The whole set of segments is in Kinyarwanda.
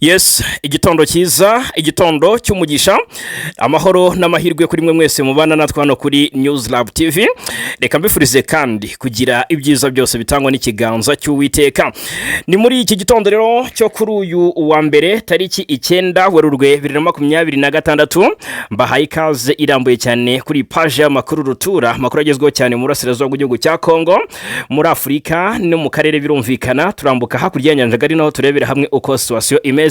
Yes, igitondo cyiza, igitondo cy'umugisha, amahoro n'amahirwe kuri mwe mwese mubana natwe hano kuri News Lab TV. Reka mbifurize kandi kugira ibyiza byose bitangwa n'ikiganza cy'Uwiteka. Ni muri iki gitondo rero cyo kuri uyu wa mbere, tariki 9 Werurwe 2026, mbahaye ikaze irambuye cyane kuri paje y'amakuru rutura, amakuru agezweho cyane mu burasirazuba bw'igihugu cya Kongo, muri Afurika no mu karere. Birumvikana turambuka hakurya y'inyanja ngari, naho turebera hamwe uko situation imeze.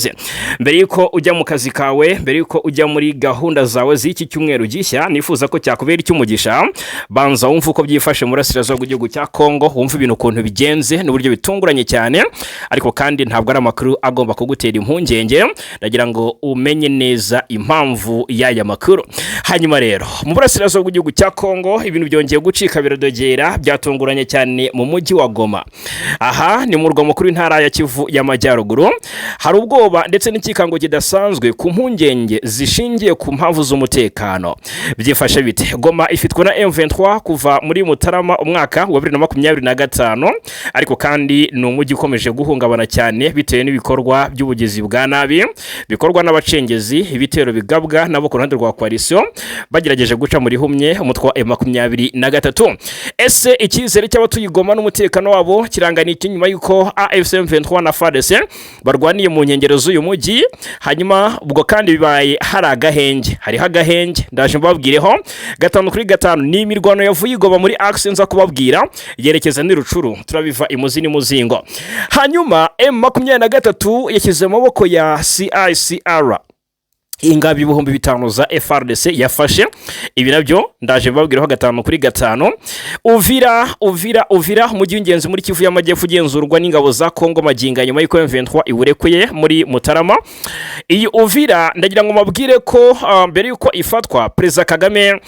Mbere y'uko ujya mu kazi kawe, mbere y'uko ujya muri gahunda zawe z'iki cyumweru gishya nifuza ko cyakubera icy'umugisha, banza wumve uko byifashe mu burasirazuba bw'igihugu cya Kongo, wumve ibintu ukuntu bigenze n'uburyo bitunguranye cyane. Ariko kandi ntabwo ari amakuru agomba kugutera impungenge, ndagira ngo umenye neza impamvu y'aya makuru. Hanyuma rero, mu burasirazuba bw'igihugu cya Kongo ibintu byongeye gucika biradogera, byatunguranye cyane mu mujyi wa Goma. Aha ni mu murwa mukuru w'intara ya Kivu y'Amajyaruguru. Hari ubwoba ndetse n'ikikango kidasanzwe ku mpungenge zishingiye ku mpamvu z'umutekano. Byifashe bite? Goma ifitwe na M23 kuva muri Mutarama umwaka wa 2025, ariko kandi ni umujyi ukomeje guhungabana cyane bitewe n'ibikorwa by'ubugizi bwa nabi bikorwa n'abacengezi, ibitero bigabwa nabo ku ruhande rwa coalition bagerageje guca muri humye umutwe wa M23. Ese icyizere cy'abatuye Goma n'umutekano wabo kirangana iki nyuma y'uko AFC M23 na FARDC barwaniye mu nkengero z'uyu mujyi? Hanyuma ubwo kandi bibaye hari agahenge, hariho agahenge, ndaje mbabwireho gatanu kuri gatanu. Ni imirwano yavuye i Goma muri axe nza kubabwira, yerekeza n'i Rutshuru, turabiva imuzi n'imuzingo. Hanyuma M23 yashyize mu maboko ya CICR ingabo 5000 za FARDC yafashe. Ibi nabyo ndaje mbabwiraho gatanu kuri gatanu. Uvira, Uvira, Uvira, umujyi w'ingenzi muri Kivu y'Amajyepfo ugenzurwa n'ingabo za Kongo maginga nyuma y'uko M23 iwurekuye muri Mutarama. Iyi Uvira ndagira ngo mabwire ko mbere y'uko ifatwa Perezida Kagame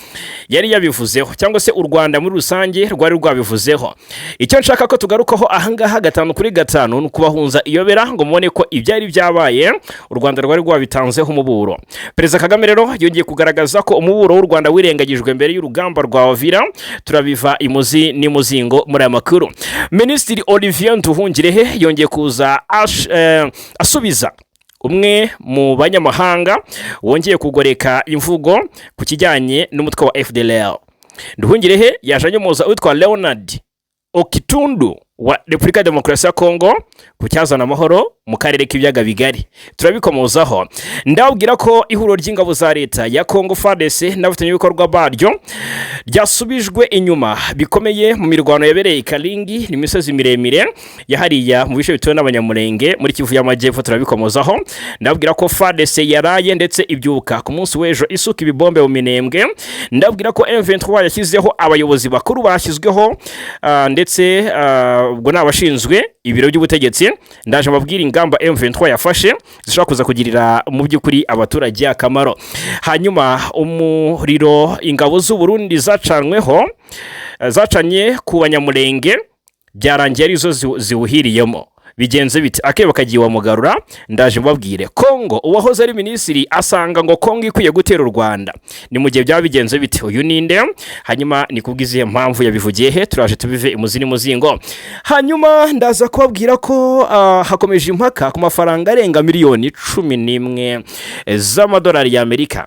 yari yabivuzeho, cyangwa se u Rwanda muri rusange rwari rwabivuzeho. Icyo nshaka ko tugarukaho ahangaha gatanu kuri gatanu ni ukubahunza iyobera ngo mubone ko ibyari byabaye u Rwanda rwari rwabitanzeho umuburo. Perezida Kagame rero yongeye kugaragaza ko umuburo w'u Rwanda wirengagijwe mbere y'urugamba rwa Uvira, turabiva imuzi n'imuzingo muri aya makuru. Minisitiri Olivier Nduhungirehe yongeye kuza asubiza umwe mu banyamahanga wongeye kugoreka imvugo ku kijyanye n'umutwe wa FDLR. Nduhungirehe yaje anyomoza uwitwa Leonard Okitundu wa Repubulika ya Demokarasi ya Kongo ku cyazana amahoro mu karere k'ibiyaga bigari, turabikomozaho. Ndababwira ko ihuriro ry'ingabo za leta ya Kongo FARDC n'abafatanyabikorwa baryo ryasubijwe inyuma bikomeye mu mirwano yabereye i Karingi, ni imisozi miremire ya hariya mu bice bituwe n'Abanyamurenge muri Kivu y'Amajyepfo, turabikomozaho. Ndababwira ko FARDC yaraye ndetse ibyuka ku munsi w'ejo isuka ibibombe mu Minembwe. Ndababwira ko M23 yashyizeho abayobozi bakuru bashyizweho, ndetse ubwo ni abashinzwe ibiro by'ubutegetsi. Ndaje mbabwira ingamba M23 yafashe zishobora kuza kugirira mu by'ukuri abaturage akamaro. Hanyuma umuriro ingabo z'u Burundi zacanweho, zacanye ku Banyamurenge, byarangiye arizo ziwuhiriyemo. Bigenze bite? Akebo kagiye mugarura, ndaje mbabwire. Kongo, uwahoze ari minisitiri asanga ngo Kongo ikwiye gutera u Rwanda. Ni mu gihe byaba bigenze bite? Uyu ninde? Hanyuma ni kubw'izihe mpamvu yabivugiye he? Turaje tubive imuzi n'imuzingo. Hanyuma ndaza kubabwira ko hakomeje impaka ku mafaranga arenga miliyoni 11 z'amadolari y'Amerika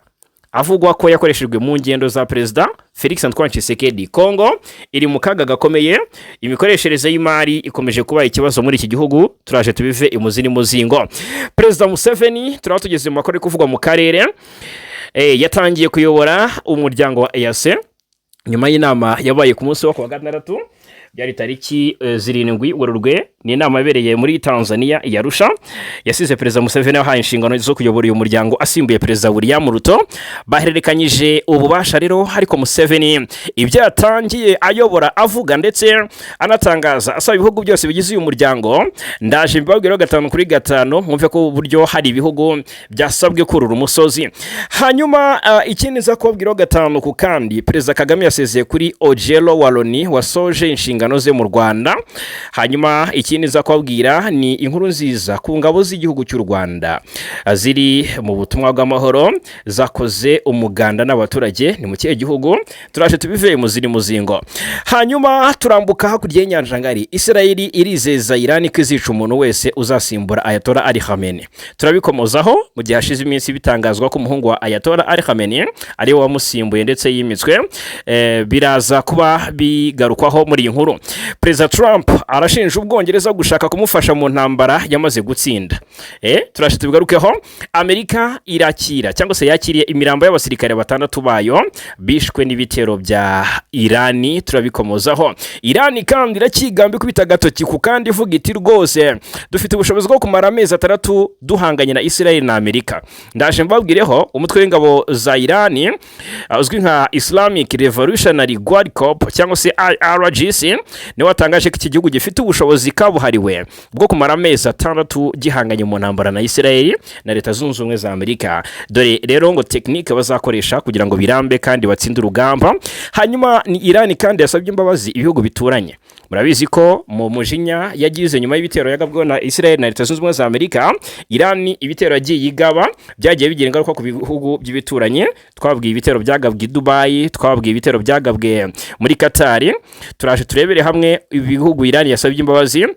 avugwa ko yakoreshejwe mu ngendo za Perezida Felix Antoine Tshisekedi. Kongo iri mu kaga gakomeye, imikoreshereze y'imari ikomeje kuba ikibazo muri iki gihugu, turaje tubive imuzi n'imuzingo. Perezida Museveni, turaba tugeze mu makuru ari kuvugwa mu karere, yatangiye kuyobora umuryango wa EAC nyuma y'inama yabaye ku munsi wo kuwa gatandatu, byari tariki 7 Werurwe. Ni inama yabereye muri Tanzania i Arusha, yasize Perezida Museveni wahaye inshingano zo kuyobora uyu muryango asimbuye Perezida William Ruto. Bahererekanyije ububasha rero, ariko Museveni ibyo yatangiye ayobora avuga ndetse anatangaza asaba ibihugu byose bigize uyu muryango, ndaje mbibabwiraho gatanu kuri gatanu, mwumve ko uburyo hari ibihugu byasabwe kurura umusozi. Hanyuma ikindi nza kubabwiraho gatanu ku kandi, Perezida Kagame yasezeye kuri Ojelo Waloni wasoje inshingano ze mu Rwanda. Hanyuma ikindi Ikindi nza kubabwira ni inkuru nziza ku ngabo z'igihugu cy'u Rwanda ziri mu butumwa bw'amahoro zakoze umuganda n'abaturage. Ni mu kihe gihugu? Turaje tubive mu ziri muzingo. Hanyuma turambuka hakurya y'inyanja ngari. Israel irizeza Iran ko izica umuntu wese uzasimbura Ayatollah Ali Khamenei. Turabikomozaho mu gihe hashize iminsi bitangazwa ko umuhungu wa Ayatollah Ali Khamenei ariwe wamusimbuye ndetse yimitswe. Biraza kuba bigarukwaho muri iyi nkuru. Perezida Trump arashinja Ubwongereza gushaka kumufasha mu ntambara yamaze gutsinda. Turaje tubigarukeho. Amerika irakira cyangwa se yakiriye imirambo y'abasirikare batandatu bayo bishwe n'ibitero bya Irani. Turabikomozaho. Irani kandi iracyigamba ikubita agatoki ku kandi, ivuga iti: "Rwose dufite ubushobozi bwo kumara amezi 6 duhanganye na Israel na Amerika." Ndaje mbabwireho umutwe w'ingabo za Irani uzwi nka Islamic Revolutionary Guard Corps cyangwa se IRGC, niwe watangaje ko iki gihugu gifite ubushobozi kabuhariwe bwo kumara amezi 6 gihanganye mu ntambara na Israel na Leta Zunze Ubumwe za Amerika. Dore rero ngo tekinike bazakoresha kugira ngo birambe kandi batsinde urugamba. Hanyuma ni Irani kandi yasabye imbabazi ibihugu bituranye. Murabizi ko mu mujinya yagize nyuma y'ibitero yagabweho na Israel na Leta Zunze Ubumwe za Amerika, Irani ibitero yagiye igaba byagiye bigira ingaruka ku bihugu by'ibituranyi. Twabwiye ibitero byagabwe i Dubai, twabwiye ibitero byagabwe muri Qatar. Turaje turebere hamwe ibihugu Irani yasabye imbabazi,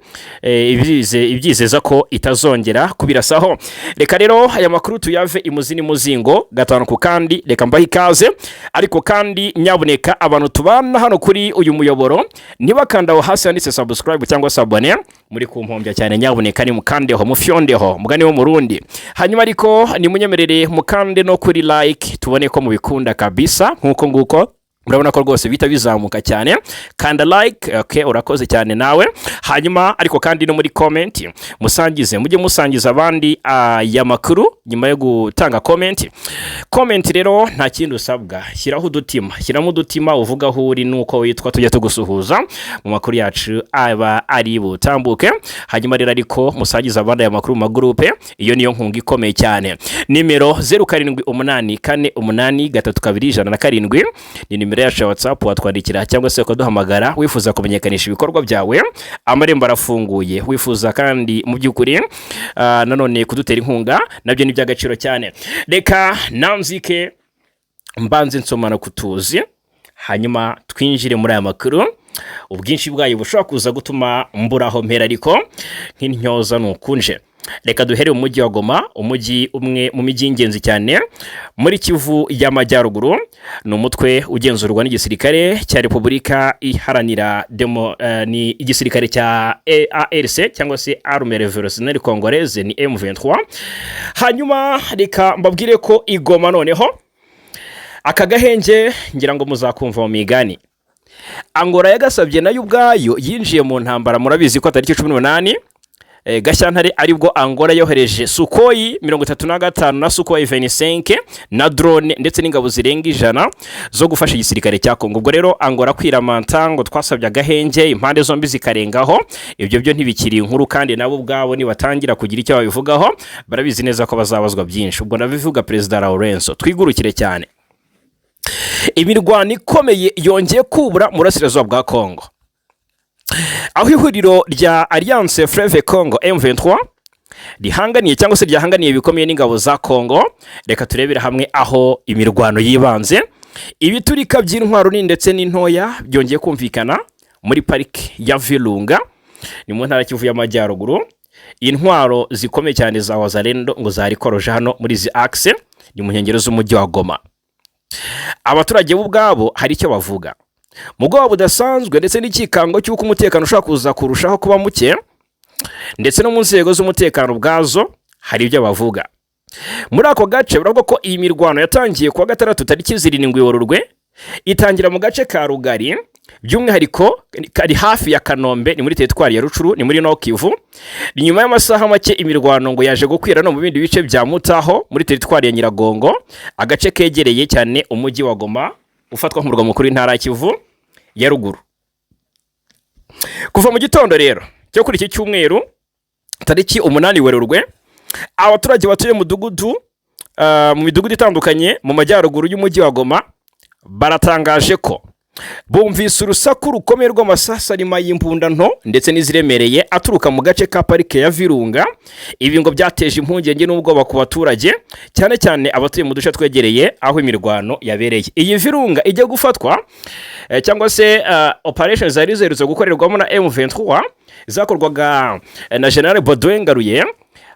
ibyizeza ko itazongera kubirasaho. Reka rero aya makuru tuyave imuzi n'imuzingo gatanu ku kandi. Reka mbahe ikaze, ariko kandi nyabuneka abantu tubana hano kuri uyu muyoboro ntibakanda aho hasi handitse subscribe cyangwa s'abonner, muri kumpombya cyane. Nyabuneka ni mukandeho, mufyondeho, mugani wo Murundi. Hanyuma ariko nimunyemerere mukande no kuri like, tubone ko mubikunda kabisa. Nk'uko nguko murabona ko rwose bihita bizamuka cyane. Kanda like, okay, urakoze cyane nawe. Hanyuma ariko kandi no muri comment musangize, mujye musangiza abandi aya makuru nyuma yo gutanga comment. Comment rero nta kindi usabwa, shyiraho udutima, shyiramo udutima, uvuga aho uri nuko witwa, tujya tugusuhuza mu makuru yacu aba ari butambuke. Hanyuma rero ariko musangize abandi aya makuru mu magurupe, iyo niyo nkunga ikomeye cyane. Nimero 0784832107 ni nimero yacu ya WhatsApp, watwandikira cyangwa se ukaduhamagara wifuza kumenyekanisha ibikorwa byawe, amarembo arafunguye. Wifuza kandi mu by'ukuri nanone kudutera inkunga, nabyo ni iby'agaciro cyane. Reka nanzike mbanze nsomana kutuzi, hanyuma twinjire muri aya makuru. Ubwinshi bwayo bushobora kuza gutuma mburaho mpera, ariko nk'intyoza nukunje. Reka duhere mu mujyi wa Goma, umujyi umwe mu mijyi y'ingenzi cyane muri Kivu y'Amajyaruguru. Ni umutwe ugenzurwa n'igisirikare cya Repubulika Iharanira Demo, ni igisirikare cya ARC cyangwa se Armée Révolutionnaire Congolaise, ni M23. Hanyuma reka mbabwire ko i Goma noneho aka gahenge ngira ngo muzakumva mu migani. Angola yagasabye nayo ubwayo yinjiye mu ntambara. Murabizi ko tariki 18 Gashyantare aribwo Angola yohereje Sukhoi 35 na Sukhoi 25 na drone ndetse n'ingabo zirenga 100 zo gufasha igisirikare cya Kongo. Ubwo rero Angola kwiramanta ngo twasabye agahenge, impande zombi zikarengaho, ibyo byo ntibikiri inkuru, kandi nabo ubwabo nibatangira kugira icyo babivugaho barabizi neza ko bazabazwa byinshi. Ubwo ndabivuga Perezida Lourenço. Twigurukire cyane. Imirwano ikomeye yongeye kubura mu burasirazuba bwa Kongo, aho ihuriro rya Alliance Fleuve Congo M23 rihanganiye cyangwa se ryahanganiye bikomeye n'ingabo za Congo. Reka turebere hamwe aho imirwano yibanze. Ibiturika by'intwaro nini ndetse n'intoya byongeye kumvikana muri pariki ya Virunga, ni mu ntara Kivu y'Amajyaruguru. Intwaro zikomeye cyane za Wazalendo ngo zari koroje hano muri izi akise, ni mu nkengero z'umujyi wa Goma. Abaturage bo ubwabo hari icyo bavuga mu bwoba budasanzwe ndetse n'ikikango cy'uko umutekano ushobora kuza kurushaho kuba muke, ndetse no mu nzego z'umutekano ubwazo hari ibyo bavuga. Muri ako gace baravuga ko iyi mirwano yatangiye kuwa gatandatu tariki 7 Werurwe, itangira mu gace ka Rugari, by'umwihariko kari hafi ya Kanombe, ni muri teritwari ya Rutshuru, ni muri Nord Kivu. Ni nyuma y'amasaha make imirwano ngo yaje gukwira no mu bindi bice bya Mutaho muri teritwari ya Nyiragongo, agace kegereye cyane umujyi wa Goma ufatwa nk'umurwa mukuru w'intara ya Kivu ya Ruguru. Kuva mu gitondo rero cyo kuri iki cyumweru tariki 8 Werurwe, abaturage batuye mu mudugudu mu midugudu itandukanye mu majyaruguru y'umujyi wa Goma baratangaje ko Bumvise urusaku rukomeye rw'amasasu arimo ay'imbunda nto ndetse n'iziremereye aturuka mu gace ka parike ya Virunga. Ibi ngo byateje impungenge n'ubwoba ku baturage, cyane cyane abatuye mu duce twegereye aho imirwano yabereye. Iyi Virunga ijya gufatwa, cyangwa se operation zari ziherutse gukorerwamo na M23 zakorwaga na General Baudouin Ngaruye,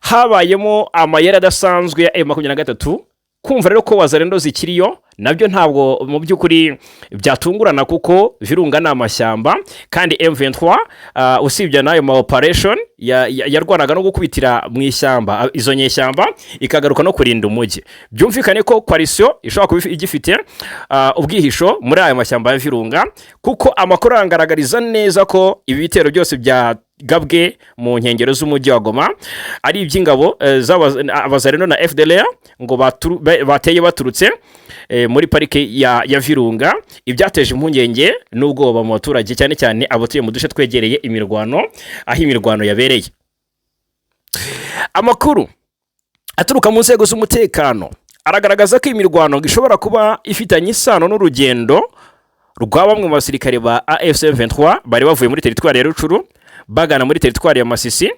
habayemo amayeri adasanzwe ya M23. Kumva rero ko Wazalendo zikiriyo nabyo ntabwo mu by'ukuri byatungurana, kuko Virunga ni amashyamba, kandi M23 usibye n'ayo ma operation yarwanaga no gukubitira mu ishyamba izo nyeshyamba, ikagaruka no kurinda umujyi. Byumvikane ko coalition ishobora kuba igifite ubwihisho muri ayo mashyamba ya Virunga, kuko amakuru arangaragariza neza ko ibi bitero byose bya gabwe mu nkengero z'umujyi wa Goma ari iby'ingabo z'Abazalendo na FDLR ngo bateye baturutse muri parike ya Virunga, ibyateje impungenge n'ubwoba mu baturage, cyane cyane abatuye mu duce twegereye imirwano, aho imirwano yabereye. Amakuru aturuka mu nzego z'umutekano aragaragaza ko imirwano ngo ishobora kuba ifitanye isano n'urugendo rwa bamwe mu basirikare ba AFC 23 bari bavuye muri teritwari ya Rutshuru bagana muri teritwari ya Masisi.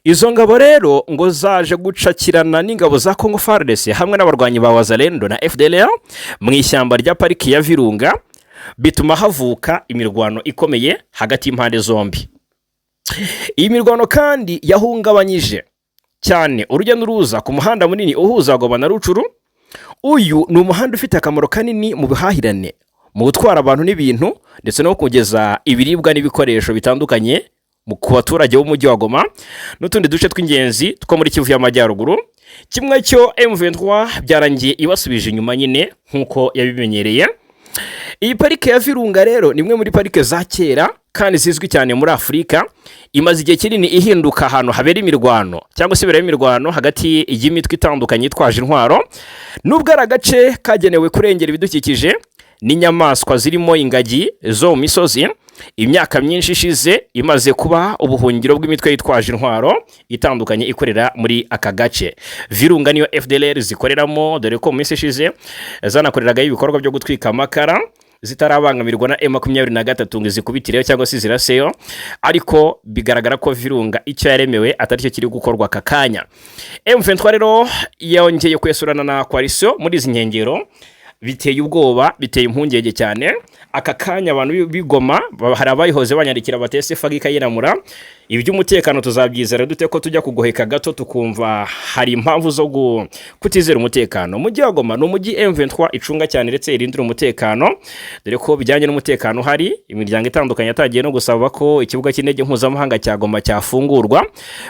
Izo ngabo rero ngo zaje gucakirana n'ingabo za Congo FARDC hamwe n'abarwanyi ba Wazalendo na FDLR mu ishyamba rya pariki ya Virunga, bituma havuka imirwano ikomeye hagati y'impande zombi. Iyi mirwano kandi yahungabanyije cyane urujya n'uruza ku muhanda munini uhuza Goma na Rutshuru. Uyu ni umuhanda ufite akamaro kanini mu buhahirane, mu gutwara abantu n'ibintu, ndetse no kugeza ibiribwa n'ibikoresho bitandukanye ku baturage b'umujyi wa Goma n'utundi duce tw'ingenzi two muri Kivu y'Amajyaruguru. Kimwe cyo M23 byarangiye ibasubije inyuma nyine nk'uko yabimenyereye. Iyi parike ya Virunga rero ni imwe muri parike za kera kandi zizwi cyane muri Afurika. Imaze igihe kinini ihinduka ahantu habera imirwano cyangwa se ibera imirwano hagati y'imitwe itandukanye yitwaje intwaro, nubwo ari agace kagenewe kurengera ibidukikije n'inyamaswa zirimo ingagi zo mu misozi. Imyaka myinshi ishize imaze kuba ubuhungiro bw'imitwe yitwaje intwaro itandukanye ikorera muri aka gace. Virunga niyo FDLR zikoreramo, dore ko mu minsi ishize zanakoreragayo ibikorwa byo gutwika amakara zitarabangamirwa na M23 ngo zikubitireyo cyangwa se ziraseyo. Ariko bigaragara ko Virunga icyo yaremewe atari cyo kiri gukorwa aka kanya. M23 rero yongeye kwesurana na coalition muri izi nkengero. Biteye ubwoba, biteye impungenge cyane. Aka kanya abantu b'Igoma hari abayihoze banyandikira batese fagi kayinamura, iby'umutekano tuzabyizera dute ko tujya kugoheka gato tukumva hari impamvu zo kutizera umutekano? Umujyi wa Goma ni umujyi M23 icunga cyane ndetse irindira umutekano, dore ko bijyanye n'umutekano uhari imiryango itandukanye yatangiye no gusaba ko ikibuga cy'indege mpuzamahanga cya Goma cyafungurwa.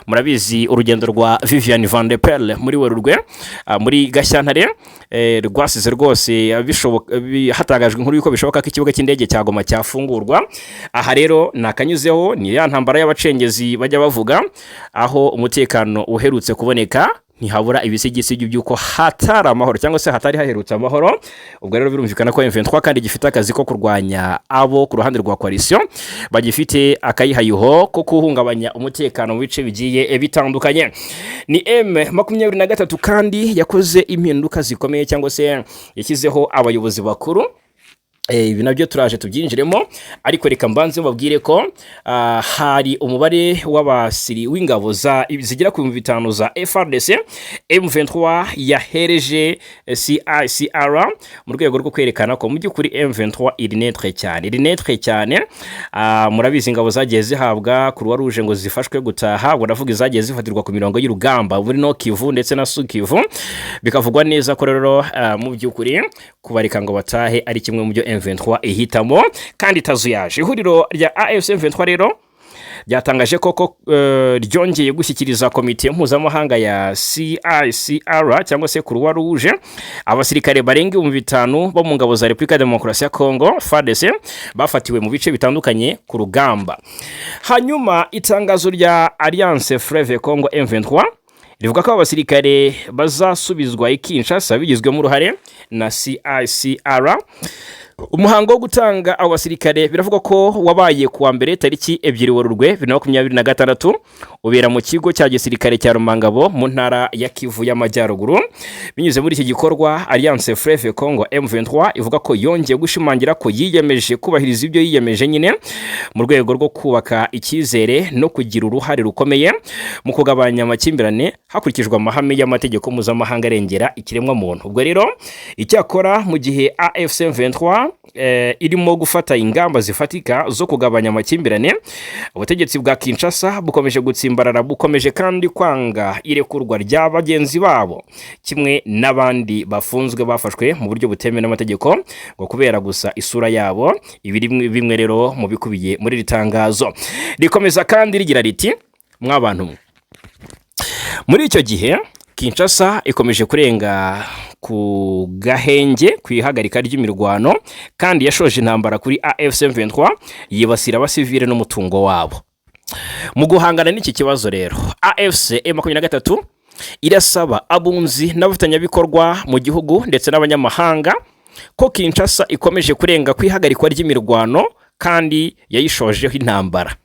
Murabizi urugendo rwa Vivian Van de Perle muri Werurwe, muri Gashyantare, rwasize rwose hatangajwe inkuru y'uko bishoboka ko ikibuga cy'indege cya Goma cyafungurwa. Aha rero ni akanyuzeho, ni ya ntambara y'abacengezi bajya bavuga. Aho umutekano uherutse kuboneka ntihabura ibisigisigi by'uko hatari amahoro cyangwa se hatari haherutse amahoro. Ubwo rero birumvikana ko M23 kandi gifite akazi ko kurwanya abo ku ruhande rwa coalition bagifite akayihayiho ko guhungabanya umutekano mu bice bigiye bitandukanye. Ni M23 kandi yakoze impinduka zikomeye cyangwa se yashyizeho abayobozi bakuru. Ibi nabyo turaje tubyinjiremo, ariko reka mbanze mbabwire ko hari umubare w'abasiri w'ingabo za zigera ku 5000 za FARDC M23 yahereje CICR mu rwego rwo kwerekana ko mu by'ukuri M23 iri neutre cyane, iri neutre cyane. Murabizi ingabo zagiye zihabwa Croix Rouge ngo zifashwe gutaha, ubwo ndavuga izagiye zifatirwa ku mirongo y'urugamba muri Nord Kivu ndetse na Sud Kivu. Bikavugwa neza ko rero mu by'ukuri kubareka ngo batahe ari kimwe mu byo M23 ihitamo kandi itazuyaje. Ihuriro rya AFC M23 rero ryatangaje koko ryongeye gushyikiriza komite mpuzamahanga ya CICR cyangwa se Croix Rouge abasirikare barenga 5000 bo mu ngabo za Repubulika ya Demokarasi ya Congo FARDC bafatiwe mu bice bitandukanye ku rugamba. Hanyuma itangazo rya Alliance Fleuve Congo M23 rivuga ko abasirikare bazasubizwa i Kinshasa bigizwemo uruhare na CICR. Umuhango wo gutanga abo basirikare biravugwa ko wabaye kuwa mbere tariki 2 Werurwe 2026, ubera mu kigo cya gisirikare cya Rumangabo mu ntara ya Kivu y'Amajyaruguru. Binyuze muri iki gikorwa, Alliance Fleuve Congo M23 ivuga ko yongeye gushimangira ko yiyemeje kubahiriza ibyo yiyemeje nyine mu rwego rwo kubaka icyizere no kugira uruhare rukomeye mu kugabanya amakimbirane hakurikijwe amahame y'amategeko mpuzamahanga arengera ikiremwamuntu. Ubwo rero icyakora, mu gihe AFC M23 irimo gufata ingamba zifatika zo kugabanya amakimbirane, ubutegetsi bwa Kinshasa bukomeje gutsimbarara, bukomeje kandi kwanga irekurwa rya bagenzi babo kimwe n'abandi bafunzwe bafashwe mu buryo butemewe n'amategeko ngo kubera gusa isura yabo. Ibi bimwe rero mu bikubiye muri iri tangazo rikomeza kandi rigira riti: "Mwabantu mwe, muri icyo gihe Kinshasa ikomeje kurenga ku gahenge ku ihagarika ry'imirwano kandi yashoje intambara kuri AFC M23, yibasira abasivile n'umutungo wabo. Mu guhangana n'iki kibazo rero, AFC M23 irasaba abunzi n'abafatanyabikorwa mu gihugu ndetse n'abanyamahanga ko Kinshasa ikomeje kurenga ku ihagarikwa ry'imirwano kandi yayishojeho intambara.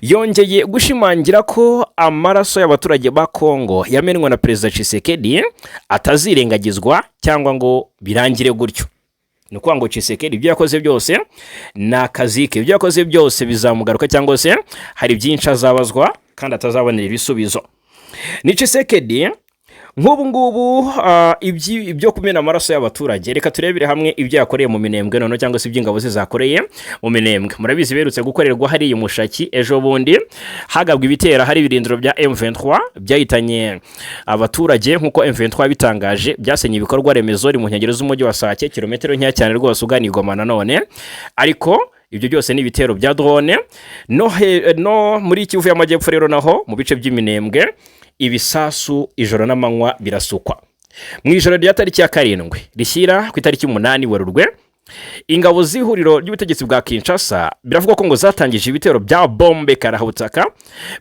Yongeye gushimangira ko amaraso y'abaturage ba Kongo yamenwe na Perezida Tshisekedi atazirengagizwa cyangwa ngo birangire gutyo." Ni ukuvuga ngo Tshisekedi ibyo yakoze byose ni akazi ke, ibyo yakoze byose bizamugaruka cyangwa se hari byinshi azabazwa kandi atazabonera ibisubizo. Ni Tshisekedi nk'ubu ngubu ibyo kumena amaraso y'abaturage. Reka turebere hamwe ibyo yakoreye mu Minembwe noneho, cyangwa se iby'ingabo ze zakoreye mu Minembwe. Murabizi, berutse gukorerwa hariya Umushaki ejo bundi, hagabwa ibitero hari ibirindiro bya M23 byahitanye abaturage nk'uko M23 yabitangaje, byasenye ibikorwa remezo mu nkengero z'umujyi wa Sake, kilometero nkeya cyane rwose ugana i Goma nanone. Ariko ibyo byose ni ibitero bya drone. No muri Kivu y'Amajyepfo rero naho mu bice by'Iminembwe, ibisasu ijoro n'amanywa birasukwa. Mu ijoro rya tariki ya 7 rishyira ku itariki 8 Werurwe, ingabo z'ihuriro ry'ubutegetsi bwa Kinshasa biravugwa ko ngo zatangije ibitero bya bombe karahabutaka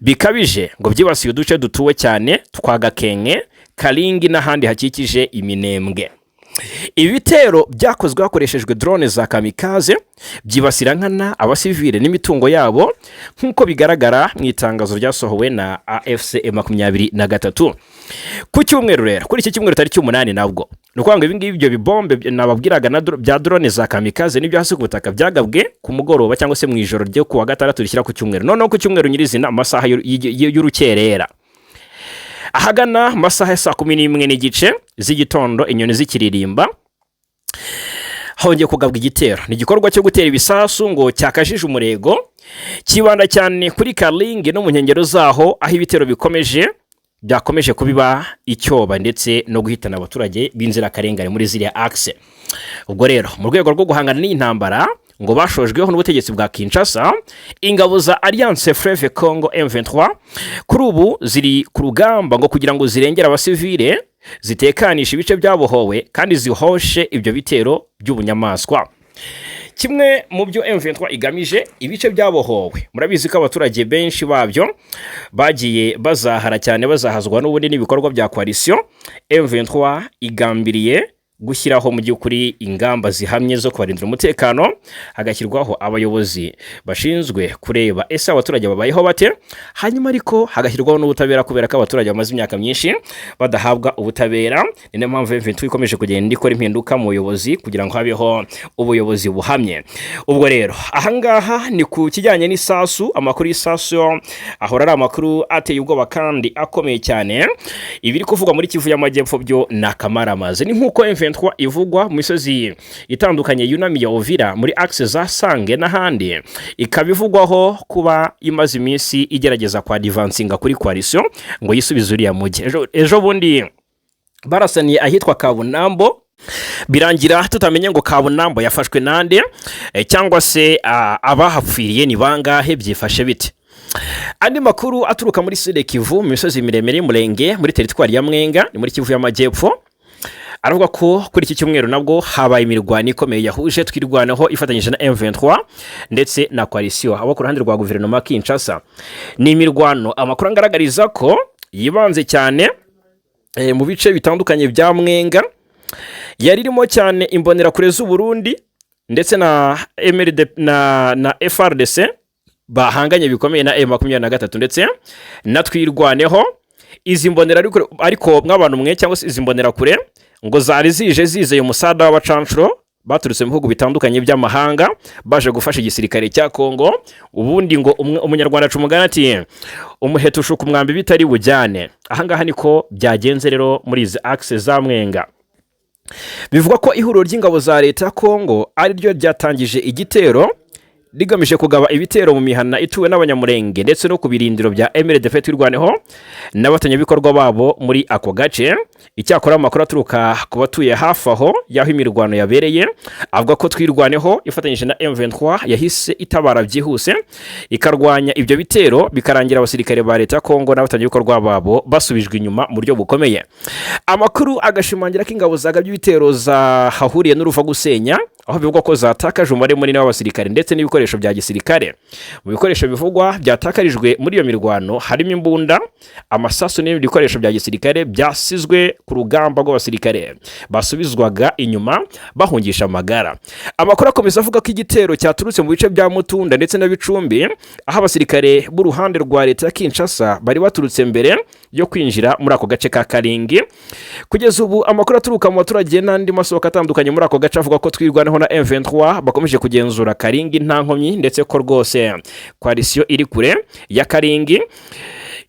bikabije, ngo byibasiye uduce dutuwe cyane twa Gakenke, Karingi n'ahandi hakikije Iminembwe. Ibi bitero byakozwe hakoreshejwe drone za kamikaze, byibasira nkana abasivile n'imitungo yabo, nk'uko bigaragara mu itangazo ryasohowe na AFC 23. Ku cyumweru rero, kuri iki cyumweru tariki 8 nabwo, ni ukuvuga ngo ibi ngibi, ibyo bibombe nababwiraga bya drone za kamikaze n'ibyo hasi ku butaka, byagabwe ku mugoroba cyangwa se mu ijoro ryo ku wa gatandatu rishyira ku cyumweru. Noneho ku cyumweru nyirizina, amasaha y'urukerera, ahagana amasaha ya saa 11:30 z'igitondo, inyoni zikiririmba, hongeye kugabwa igitero. Ni igikorwa cyo gutera ibisasu ngo cyakajije umurego, kibanda cyane kuri Karingi no mu nkengero zaho, aho ibitero bikomeje byakomeje kubiba icyoba ndetse no guhitana abaturage b'inzirakarengane muri ziriya akise. Ubwo rero mu rwego rwo guhangana n'iyi ntambara ngo bashojweho n'ubutegetsi bwa Kinshasa, ingabo za Alliance Fleuve Congo M23 kuri ubu ziri ku rugamba ngo kugira ngo zirengere abasivile, zitekanishe ibice byabohowe kandi zihoshe ibyo bitero by'ubunyamaswa. Kimwe mu byo M23 igamije, ibice byabohowe, murabizi ko abaturage benshi babyo bagiye bazahara cyane, bazahazwa n'ubundi n'ibikorwa bya coalition. M23 igambiriye gushyiraho mu by'ukuri ingamba zihamye zo kubarindira umutekano, hagashyirwaho abayobozi bashinzwe kureba ese abaturage babayeho bate, hanyuma ariko hagashyirwaho n'ubutabera, kubera ko abaturage bamaze imyaka myinshi badahabwa ubutabera. Ni nayo mpamvu M23 ikomeje kugenda ikora impinduka mu buyobozi kugira ngo habeho ubuyobozi buhamye. Ubwo rero ahangaha ni ku kijyanye n'isasu. Amakuru y'isasu yo ahora ari amakuru ateye ubwoba kandi akomeye cyane. Ibiri kuvugwa muri Kivu y'Amajyepfo byo ni akamaramaze. Ni nk'uko M23 ivugwa mu misozi itandukanye yunamiye Uvira, muri axe za Sange n'ahandi, ikaba ivugwaho kuba imaze iminsi igerageza kwa advancinga kuri coalition ngo yisubize uriya mujyi. Ejo bundi barasaniye ahitwa Kabunambo, birangira tutamenye ngo Kabunambo yafashwe nande, cyangwa se abahapfiriye ni bangahe, byifashe bite? Andi makuru aturuka muri Sud Kivu, mu misozi miremire y'Umurenge, muri teritwari ya Mwenga, ni muri Kivu y'Amajyepfo, aravuga ko kuri iki cyumweru nabwo habaye imirwano ikomeye yahuje Twirwaneho ifatanyije na M23 ndetse na coalition, abo ku ruhande rwa guverinoma ya Kinshasa. Ni imirwano amakuru agaragariza ko yibanze cyane mu bice bitandukanye bya Mwenga, yari irimo cyane imbonerakure z'u Burundi ndetse ndetse na MRD na FARDC bahanganye bikomeye na M23 ndetse na Twirwaneho. Izi mbonera ariko mw'abantu mwe, cyangwa se izi mbonerakure, ngo zari zije zizeye umusada w'abacanshuro baturutse mu bihugu bitandukanye by'amahanga baje gufasha igisirikare cya Kongo. Ubundi ngo Umunyarwanda aca umugani ati: "Umuheto ushuka umwambi bitari bujyane." Ahangaha niko byagenze rero muri izi axe za Mwenga. Bivugwa ko ihuriro ry'ingabo za leta ya Kongo ari ryo ryatangije igitero rigamije kugaba ibitero mu mihana ituwe n'Abanyamurenge ndetse no ku birindiro bya MRDP Twirwaneho n'abafatanyabikorwa babo muri ako gace. Icyakora, amakuru aturuka ku batuye hafi aho y'aho imirwano yabereye avuga ko Twirwaneho ifatanyije na M23 yahise itabara byihuse, ikarwanya ibyo bitero, bikarangira abasirikare ba leta ya Kongo n'abafatanyabikorwa babo basubijwe inyuma mu buryo bukomeye. Amakuru agashimangira ko ingabo zagabye ibitero zahahuriye n'uruva gusenya, aho bivugwa ko zatakaje umubare munini w'abasirikare ndetse n'ibikoresho bya gisirikare. Mu bikoresho bivugwa byatakarijwe muri iyo mirwano harimo imbunda, amasasu n'ibindi bikoresho bya gisirikare byasizwe ku rugamba rw'abasirikare basubizwaga inyuma bahungisha amagara. Amakuru akomeza avuga ko igitero cyaturutse mu bice bya Mutunda ndetse na Bicumbi, aho abasirikare b'uruhande rwa leta ya Kinshasa bari baturutse mbere yo kwinjira muri ako gace ka Karingi. Kugeza ubu, amakuru aturuka mu baturage n'andi masoko atandukanye muri ako gace avuga ko Twirwaneho na M23 bakomeje kugenzura Karingi nta nkomyi, ndetse ko rwose coalition iri kure ya Karingi.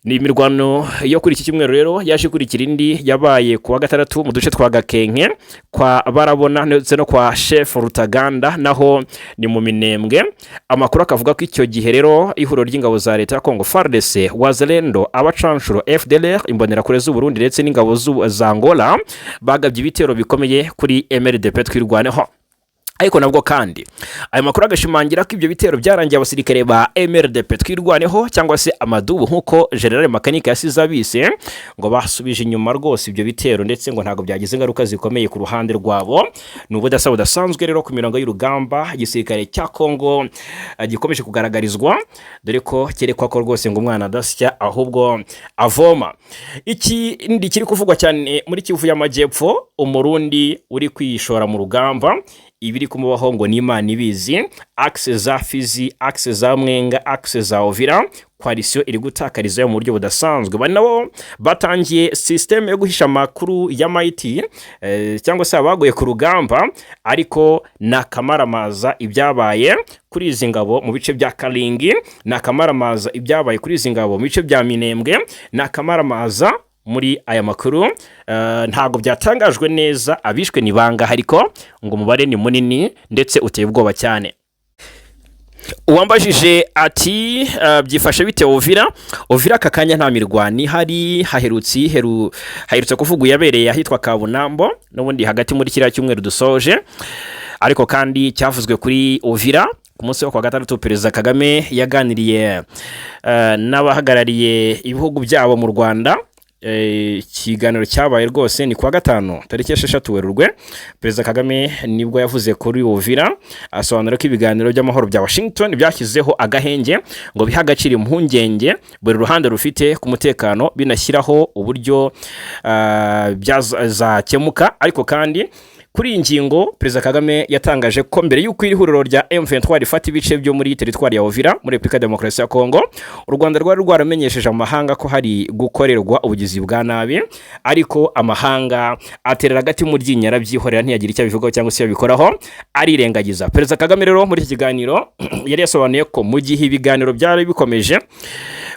Ni imirwano yo kuri iki cyumweru rero yaje ikurikira indi yabaye ku wa gatandatu mu duce twa Gakenke kwa Barabona ndetse no kwa Chef Rutaganda, naho ni mu Minembwe. Amakuru akavuga ko icyo gihe rero ihuriro ry'ingabo za leta ya Kongo, FARDC, Wazalendo, abacanshuro, FDLR, imbonerakure z'u Burundi ndetse n'ingabo za Angola bagabye ibitero bikomeye kuri MRDP Twirwaneho. Ariko nabwo kandi ayo makuru agashimangira ko ibyo bitero byarangiye abasirikare ba MRDP Twirwaneho, cyangwa se amadubu nk'uko General Makanika yasize abise, ngo basubije inyuma rwose ibyo bitero, ndetse ngo ntabwo byagize ingaruka zikomeye ku ruhande rwabo. Ni ubudasa budasanzwe rero ku mirongo y'urugamba igisirikare cya Kongo gikomeje kugaragarizwa, dore ko cyerekwa ko rwose ngo umwana adasya ahubwo avoma. Ikindi kiri kuvugwa cyane muri Kivu y'Amajyepfo, Umurundi uri kwishora mu rugamba, ibiri kumubaho ngo ni Imana ibizi. Axe za Fizi, axe za Mwenga, axe za Uvira, coalition iri gutakarizayo mu buryo budasanzwe. Bari nabo batangiye système yo guhisha amakuru ya mayiti cyangwa se abaguye ku rugamba, ariko ni akamaramaza ibyabaye kuri izi ngabo mu bice bya Karingi, ni akamaramaza ibyabaye kuri izi ngabo mu bice bya Minembwe, ni akamaramaza. Muri aya makuru ntabwo byatangajwe neza abishwe ni bangahe, ariko ngo umubare ni munini ndetse uteye ubwoba cyane. Uwambajije ati: "Byifashe bite Uvira?" Uvira aka kanya nta mirwano ihari. Haherutse kuvugwa yabereye ahitwa Kabunambo, n'ubundi hagati muri kiriya cyumweru dusoje. Ariko kandi cyavuzwe kuri Uvira ku munsi wo kuwa gatandatu, Perezida Kagame yaganiriye n'abahagarariye ibihugu byabo mu Rwanda. Ikiganiro cyabaye rwose ni kuwa gatanu tariki 6 Werurwe. Perezida Kagame nibwo yavuze kuri Uvira, asobanura ko ibiganiro by'amahoro bya Washington byashyizeho agahenge ngo bihe agaciro impungenge buri ruhande rufite ku mutekano, binashyiraho uburyo byazakemuka. Ariko kandi kuri iyi ngingo, Perezida Kagame yatangaje ko mbere y'uko iri huriro rya M23 rifata ibice byo muri teritwari ya Uvira muri Repubulika ya Demokarasi ya Kongo, u Rwanda rwari rwaramenyesheje amahanga ko hari gukorerwa ubugizi bwa nabi, ariko amahanga aterera agati mu ryinyo arabyihorera, ntiyagira icyo abivugaho cyangwa se yabikoraho, arirengagiza. Perezida Kagame rero muri iki kiganiro yari yasobanuye ko mu gihe ibiganiro byari bikomeje,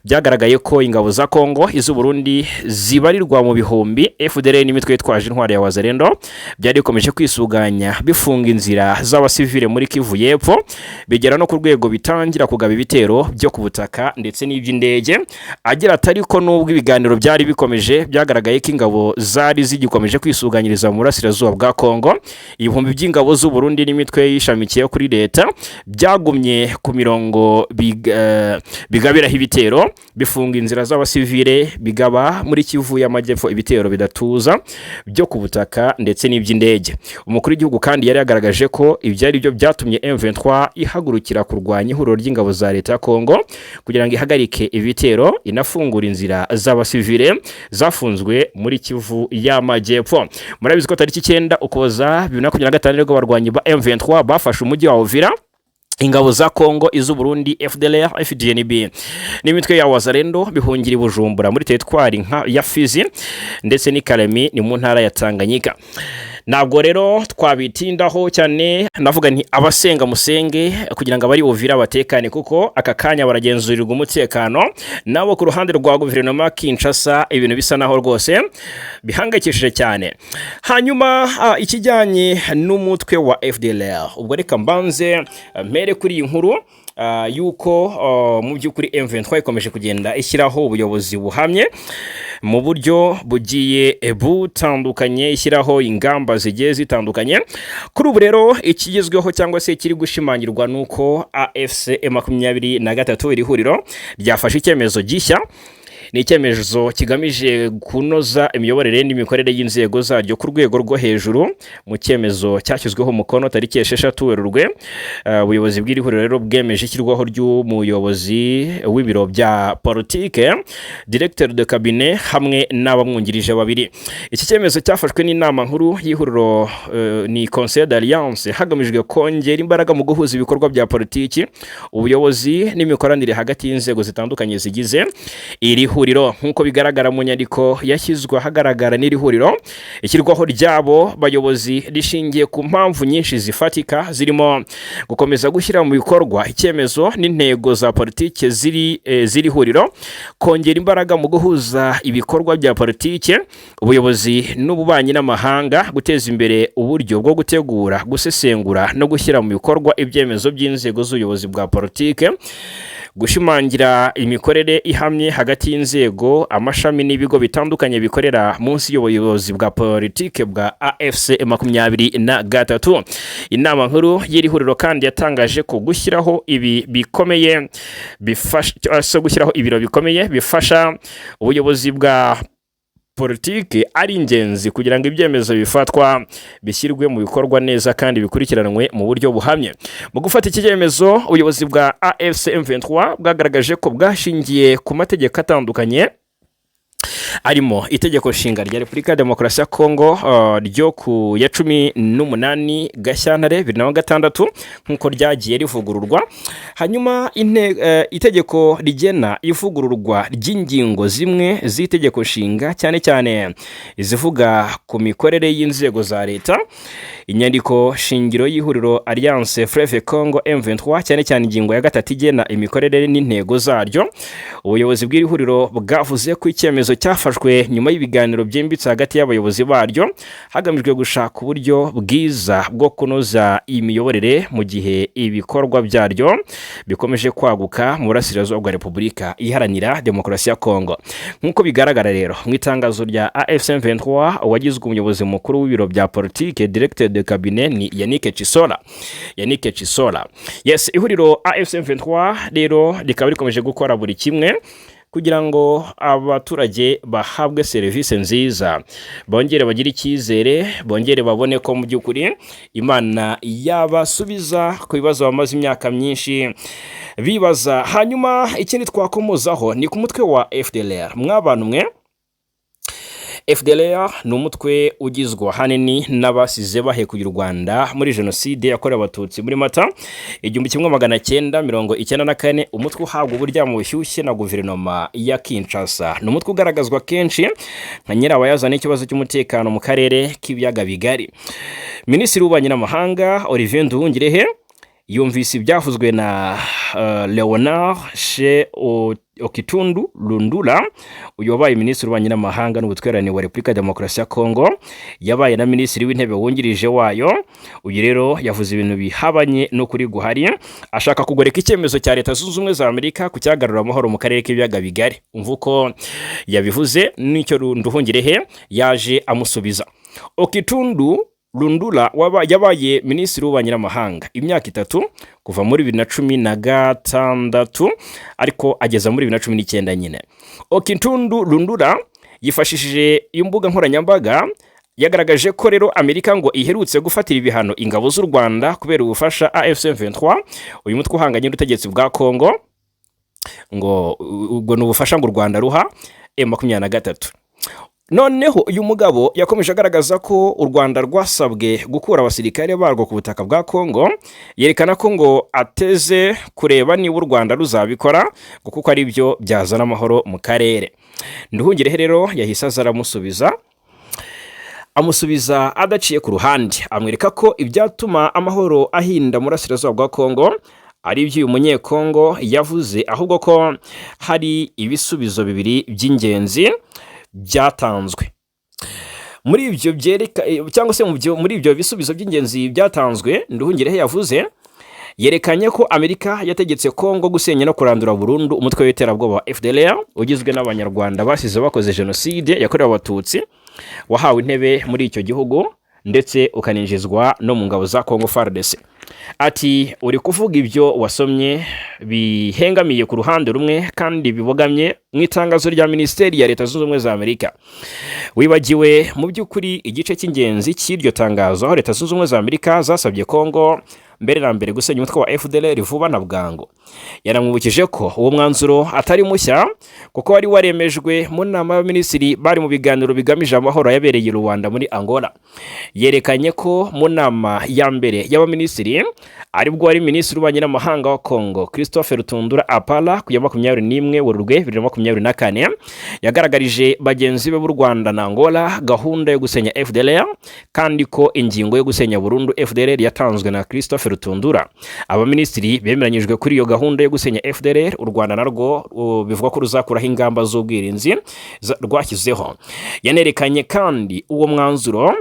byagaragaye ko ingabo za Kongo, iz'u Burundi zibarirwa mu bihumbi, FDLR n'imitwe yitwaje intwari ya Wazalendo byari bikomeje kwisuganya, bifunga inzira z'abasivile muri Kivu y'Epfo, bigera no ku rwego bitangira kugaba ibitero byo ku butaka ndetse n'iby'indege. Agira ati: "Ariko nubwo ibiganiro byari bikomeje, byagaragaye ko ingabo zari zigikomeje kwisuganyiriza mu burasirazuba bwa Kongo. Ibihumbi by'ingabo z'u Burundi n'imitwe yishamikiye kuri leta byagumye ku mirongo bigabiraho ibitero, bifunga inzira z'abasivile, bigaba muri Kivu y'Amajyepfo ibitero bidatuza byo ku butaka ndetse n'iby'indege." Umukuru w'igihugu kandi yari yagaragaje ko ibyo ari byo byatumye M23 ihagurukira kurwanya ihuriro ry'ingabo za leta ya Kongo kugira ngo ihagarike ibitero, inafungura inzira z'abasivile zafunzwe muri Kivu y'Amajyepfo. Murabizi ko tariki 9 Ukuboza 2025 nibwo abarwanyi ba M23 bafashe umujyi wa Uvira. Ingabo za Kongo, iz'Uburundi, FDLR, FDNB n'imitwe ya Wazalendo bihungira i Bujumbura muri teritwari nka ya Fizi ndetse n'i Kalemi, ni mu ntara ya Tanganyika. Ntabwo rero twabitindaho cyane. Navuga nti abasenga musenge kugira ngo abari Uvira batekane, kuko aka kanya baragenzurirwa umutekano nabo. Ku ruhande rwa guverinoma Kinshasa, ibintu bisa naho rwose bihangayikishije cyane. Hanyuma ikijyanye n'umutwe wa FDLR, ubwo reka mbanze mpere kuri iyi nkuru yuko mu by'ukuri M23 ikomeje kugenda ishyiraho ubuyobozi buhamye mu buryo bugiye butandukanye, ishyiraho ingamba zigiye zitandukanye. Kuri ubu rero ikigezweho cyangwa se kiri gushimangirwa ni uko AFC 23, iri huriro, ryafashe icyemezo gishya. Ni icyemezo kigamije kunoza imiyoborere n'imikorere y'inzego zaryo ku rwego rwo hejuru. Mu cyemezo cyashyizweho umukono tariki 6 Werurwe, ubuyobozi bw'iri huriro rero bwemeje ishyirwaho ry'umuyobozi w'ibiro bya politike, directeur de cabinet, hamwe n'abamwungirije babiri. Iki cyemezo cyafashwe n'inama nkuru y'ihuriro, ni Conseil d'Alliance, hagamijwe kongera imbaraga mu guhuza ibikorwa bya politiki, ubuyobozi n'imikoranire hagati y'inzego zitandukanye zigize iri huriro. Nk'uko bigaragara mu nyandiko yashyizwe ahagaragara n'iri huriro, ishyirwaho ry'abo bayobozi rishingiye ku mpamvu nyinshi zifatika, zirimo gukomeza gushyira mu bikorwa icyemezo n'intego za politiki ziri huriro, kongera imbaraga mu guhuza ibikorwa bya politiki, ubuyobozi n'ububanyi n'amahanga, guteza imbere uburyo bwo gutegura, gusesengura no gushyira mu bikorwa ibyemezo by'inzego z'ubuyobozi bwa politiki, gushimangira imikorere ihamye hagati y'inzego, amashami n'ibigo bitandukanye bikorera munsi y'ubuyobozi bwa politiki bwa AFC 23. Inama nkuru y'iri huriro kandi yatangaje ko gushyiraho ibi bikomeye bifasha se gushyiraho ibiro bikomeye bifasha ubuyobozi bwa politiki ari ingenzi kugira ngo ibyemezo bifatwa bishyirwe mu bikorwa neza kandi bikurikiranwe mu buryo buhamye. Mu gufata iki cyemezo, ubuyobozi bwa AFC M23 bwagaragaje ko bwashingiye ku mategeko atandukanye, arimo itegeko nshinga rya Repubulika ya Demokarasi ya Kongo ryo ku ya 18 Gashyantare 2006 nk'uko ryagiye rivugururwa, hanyuma itegeko rigena ivugururwa ry'ingingo zimwe z'itegeko nshinga, cyane cyane izivuga ku mikorere y'inzego za leta, inyandiko shingiro y'ihuriro Alliance Fleuve Congo M23, cyane cyane ingingo ya 3 igena imikorere n'intego zaryo. Ubuyobozi bw'iri huriro bwavuze ko icyemezo cyafashwe nyuma y'ibiganiro byimbitse hagati y'abayobozi baryo, hagamijwe gushaka uburyo bwiza bwo kunoza imiyoborere mu gihe ibikorwa byaryo bikomeje kwaguka mu burasirazuba bwa Repubulika Iharanira Demokarasi ya Kongo. Nk'uko bigaragara rero mu itangazo rya AFC M23, uwagizwe umuyobozi mukuru w'ibiro bya politike, directeur de cabinet, ni Yannick Chisola. Yannick Chisola, yes. Ihuriro AFC M23 rero rikaba rikomeje gukora buri kimwe kugira ngo abaturage bahabwe serivisi nziza, bongere bagire icyizere, bongere babone ko mu by'ukuri Imana yabasubiza ku bibazo bamaze imyaka myinshi bibaza. Hanyuma ikindi twakomozaho ni ku mutwe wa FDLR. Mw'abantu mwe, FDLR ni umutwe ugizwe ahanini n'abasize bahekuye u Rwanda muri Jenoside yakorewe Abatutsi muri Mata 1994, umutwe uhabwa uburyamo bushyushye na guverinoma ya Kinshasa. Ni umutwe ugaragazwa kenshi nka nyirabayazana n'ikibazo cy'umutekano mu karere k'Ibiyaga Bigari. Minisitiri w'Ububanyi n'Amahanga Olivier Nduhungirehe yumvise ibyavuzwe na Leonard She Okitundu Lundula. Uyu wabaye minisitiri w'ububanyi n'amahanga n'ubutwererane wa Repubulika ya Demokarasi ya Kongo, yabaye na minisitiri w'intebe wungirije wayo. Uyu rero yavuze ibintu bihabanye n'ukuri guhari, ashaka kugoreka icyemezo cya Leta Zunze Ubumwe za Amerika ku cyagarura amahoro mu karere k'Ibiyaga Bigari. Umva uko yabivuze n'icyo Nduhungirehe yaje amusubiza. Okitundu Lundula yabaye minisitiri w'ububanyi n'amahanga imyaka 3, kuva muri 2016 ariko ageza muri 2019 nyine. Okitundu Lundula yifashishije imbuga nkoranyambaga Yagaragaje ko rero Amerika ngo iherutse gufatira ibihano ingabo z'u Rwanda kubera ubufasha AFC M23, uyu mutwe uhanganye n'ubutegetsi bwa Congo, ngo ubwo ni ubufasha ngo u Rwanda ruha M23. Noneho uyu mugabo yakomeje agaragaza ko u Rwanda rwasabwe gukura abasirikare barwo ku butaka bwa Congo, yerekana ko ngo ateze kureba niba u Rwanda ruzabikora, ngo kuko ari byo byazana amahoro mu karere. Nduhungirehe rero yahise aza aramusubiza, amusubiza adaciye ku ruhande, amwereka ko ibyatuma amahoro ahinda mu burasirazuba bwa Congo ari ibyo uyu Munyekongo yavuze, ahubwo ko hari ibisubizo bibiri by'ingenzi byatanzwe muri ibyo byereka, cyangwa se muri ibyo bisubizo by'ingenzi byatanzwe. Nduhungirehe yavuze, yerekanye ko Amerika yategetse Kongo gusenya no kurandura burundu umutwe w'iterabwoba wa FDLR ugizwe n'Abanyarwanda basize bakoze jenoside yakorewe Abatutsi, wahawe intebe muri icyo gihugu ndetse ukaninjizwa no mu ngabo za Congo FARDC. Ati: "Uri kuvuga ibyo wasomye bihengamiye ku ruhande rumwe kandi bibogamye mu itangazo rya Minisiteri ya Leta Zunze Ubumwe za Amerika. Wibagiwe mu by'ukuri igice cy'ingenzi cy'iryo tangazo, aho Leta Zunze Ubumwe za Amerika zasabye Kongo mbere na mbere gusenya umutwe wa FDLR vuba na bwangu." Yanamwibukije ko uwo mwanzuro atari mushya, kuko wari waremejwe mu nama y'abaminisitiri bari mu biganiro bigamije amahoro yabereye i Luanda muri Angola. Yerekanye ko mu nama ya mbere y'abaminisitiri, aribwo wari minisitiri w'ububanyi n'amahanga wa Congo Christophe Rutundura Apala, ku ya 21 Werurwe 2024, yagaragarije bagenzi be b'u Rwanda na Angola gahunda yo gusenya FDLR, kandi ko ingingo yo gusenya burundu FDLR yatanzwe na Christophe Rutundura. Abaminisitiri bemeranyijwe kuri iyo gahunda yo gusenya FDLR. U Rwanda narwo bivuga ko ruzakuraho ingamba z'ubwirinzi rwashyizeho. Yanerekanye kandi uwo mwanzuro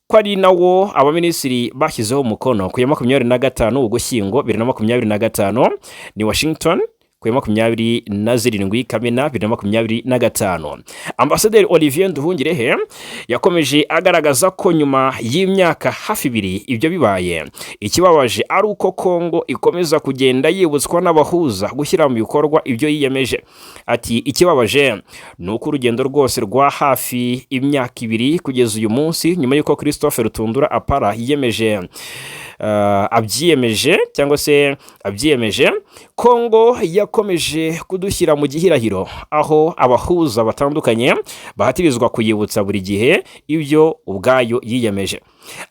ko ari nawo abaminisitiri bashyizeho umukono ku ya 25 Ugushyingo 2025 ni Washington ku ya 27 Kamena 2025. Ambasaderi Olivier Nduhungirehe yakomeje agaragaza ko nyuma y'imyaka hafi 2 ibyo bibaye, ikibabaje ari uko Kongo ikomeza kugenda yibutswa n'abahuza gushyira mu bikorwa ibyo yiyemeje. Ati: "Ikibabaje ni uko urugendo rwose rwa hafi imyaka 2 kugeza uyu munsi, nyuma y'uko Christophe Rutundura Apara yiyemeje, abyiyemeje cyangwa se abyiyemeje, Kongo yakomeje kudushyira mu gihirahiro, aho abahuza batandukanye bahatirizwa kuyibutsa buri gihe ibyo ubwayo yiyemeje."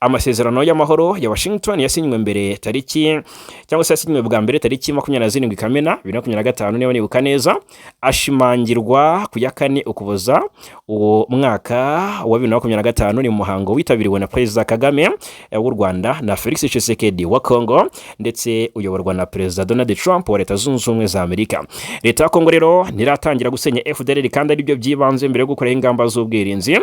Amasezerano y'amahoro ya Washington yasinywe mbere tariki, cyangwa se yasinywe bwa mbere tariki 27 Kamena 2025, niba nibuka neza, ashimangirwa ku ya 4 Ukuboza uwo mwaka wa 2025. Ni umuhango witabiriwe na Perezida Kagame w'u Rwanda na Felix Tshisekedi wa Congo, ndetse uyoborwa na Perezida Donald Trump wa Leta Zunze Ubumwe za Amerika. Leta ya Congo rero ntiratangira gusenya FDLR, kandi aribyo by'ibanze mbere yo gukuraho ingamba z'ubwirinzi,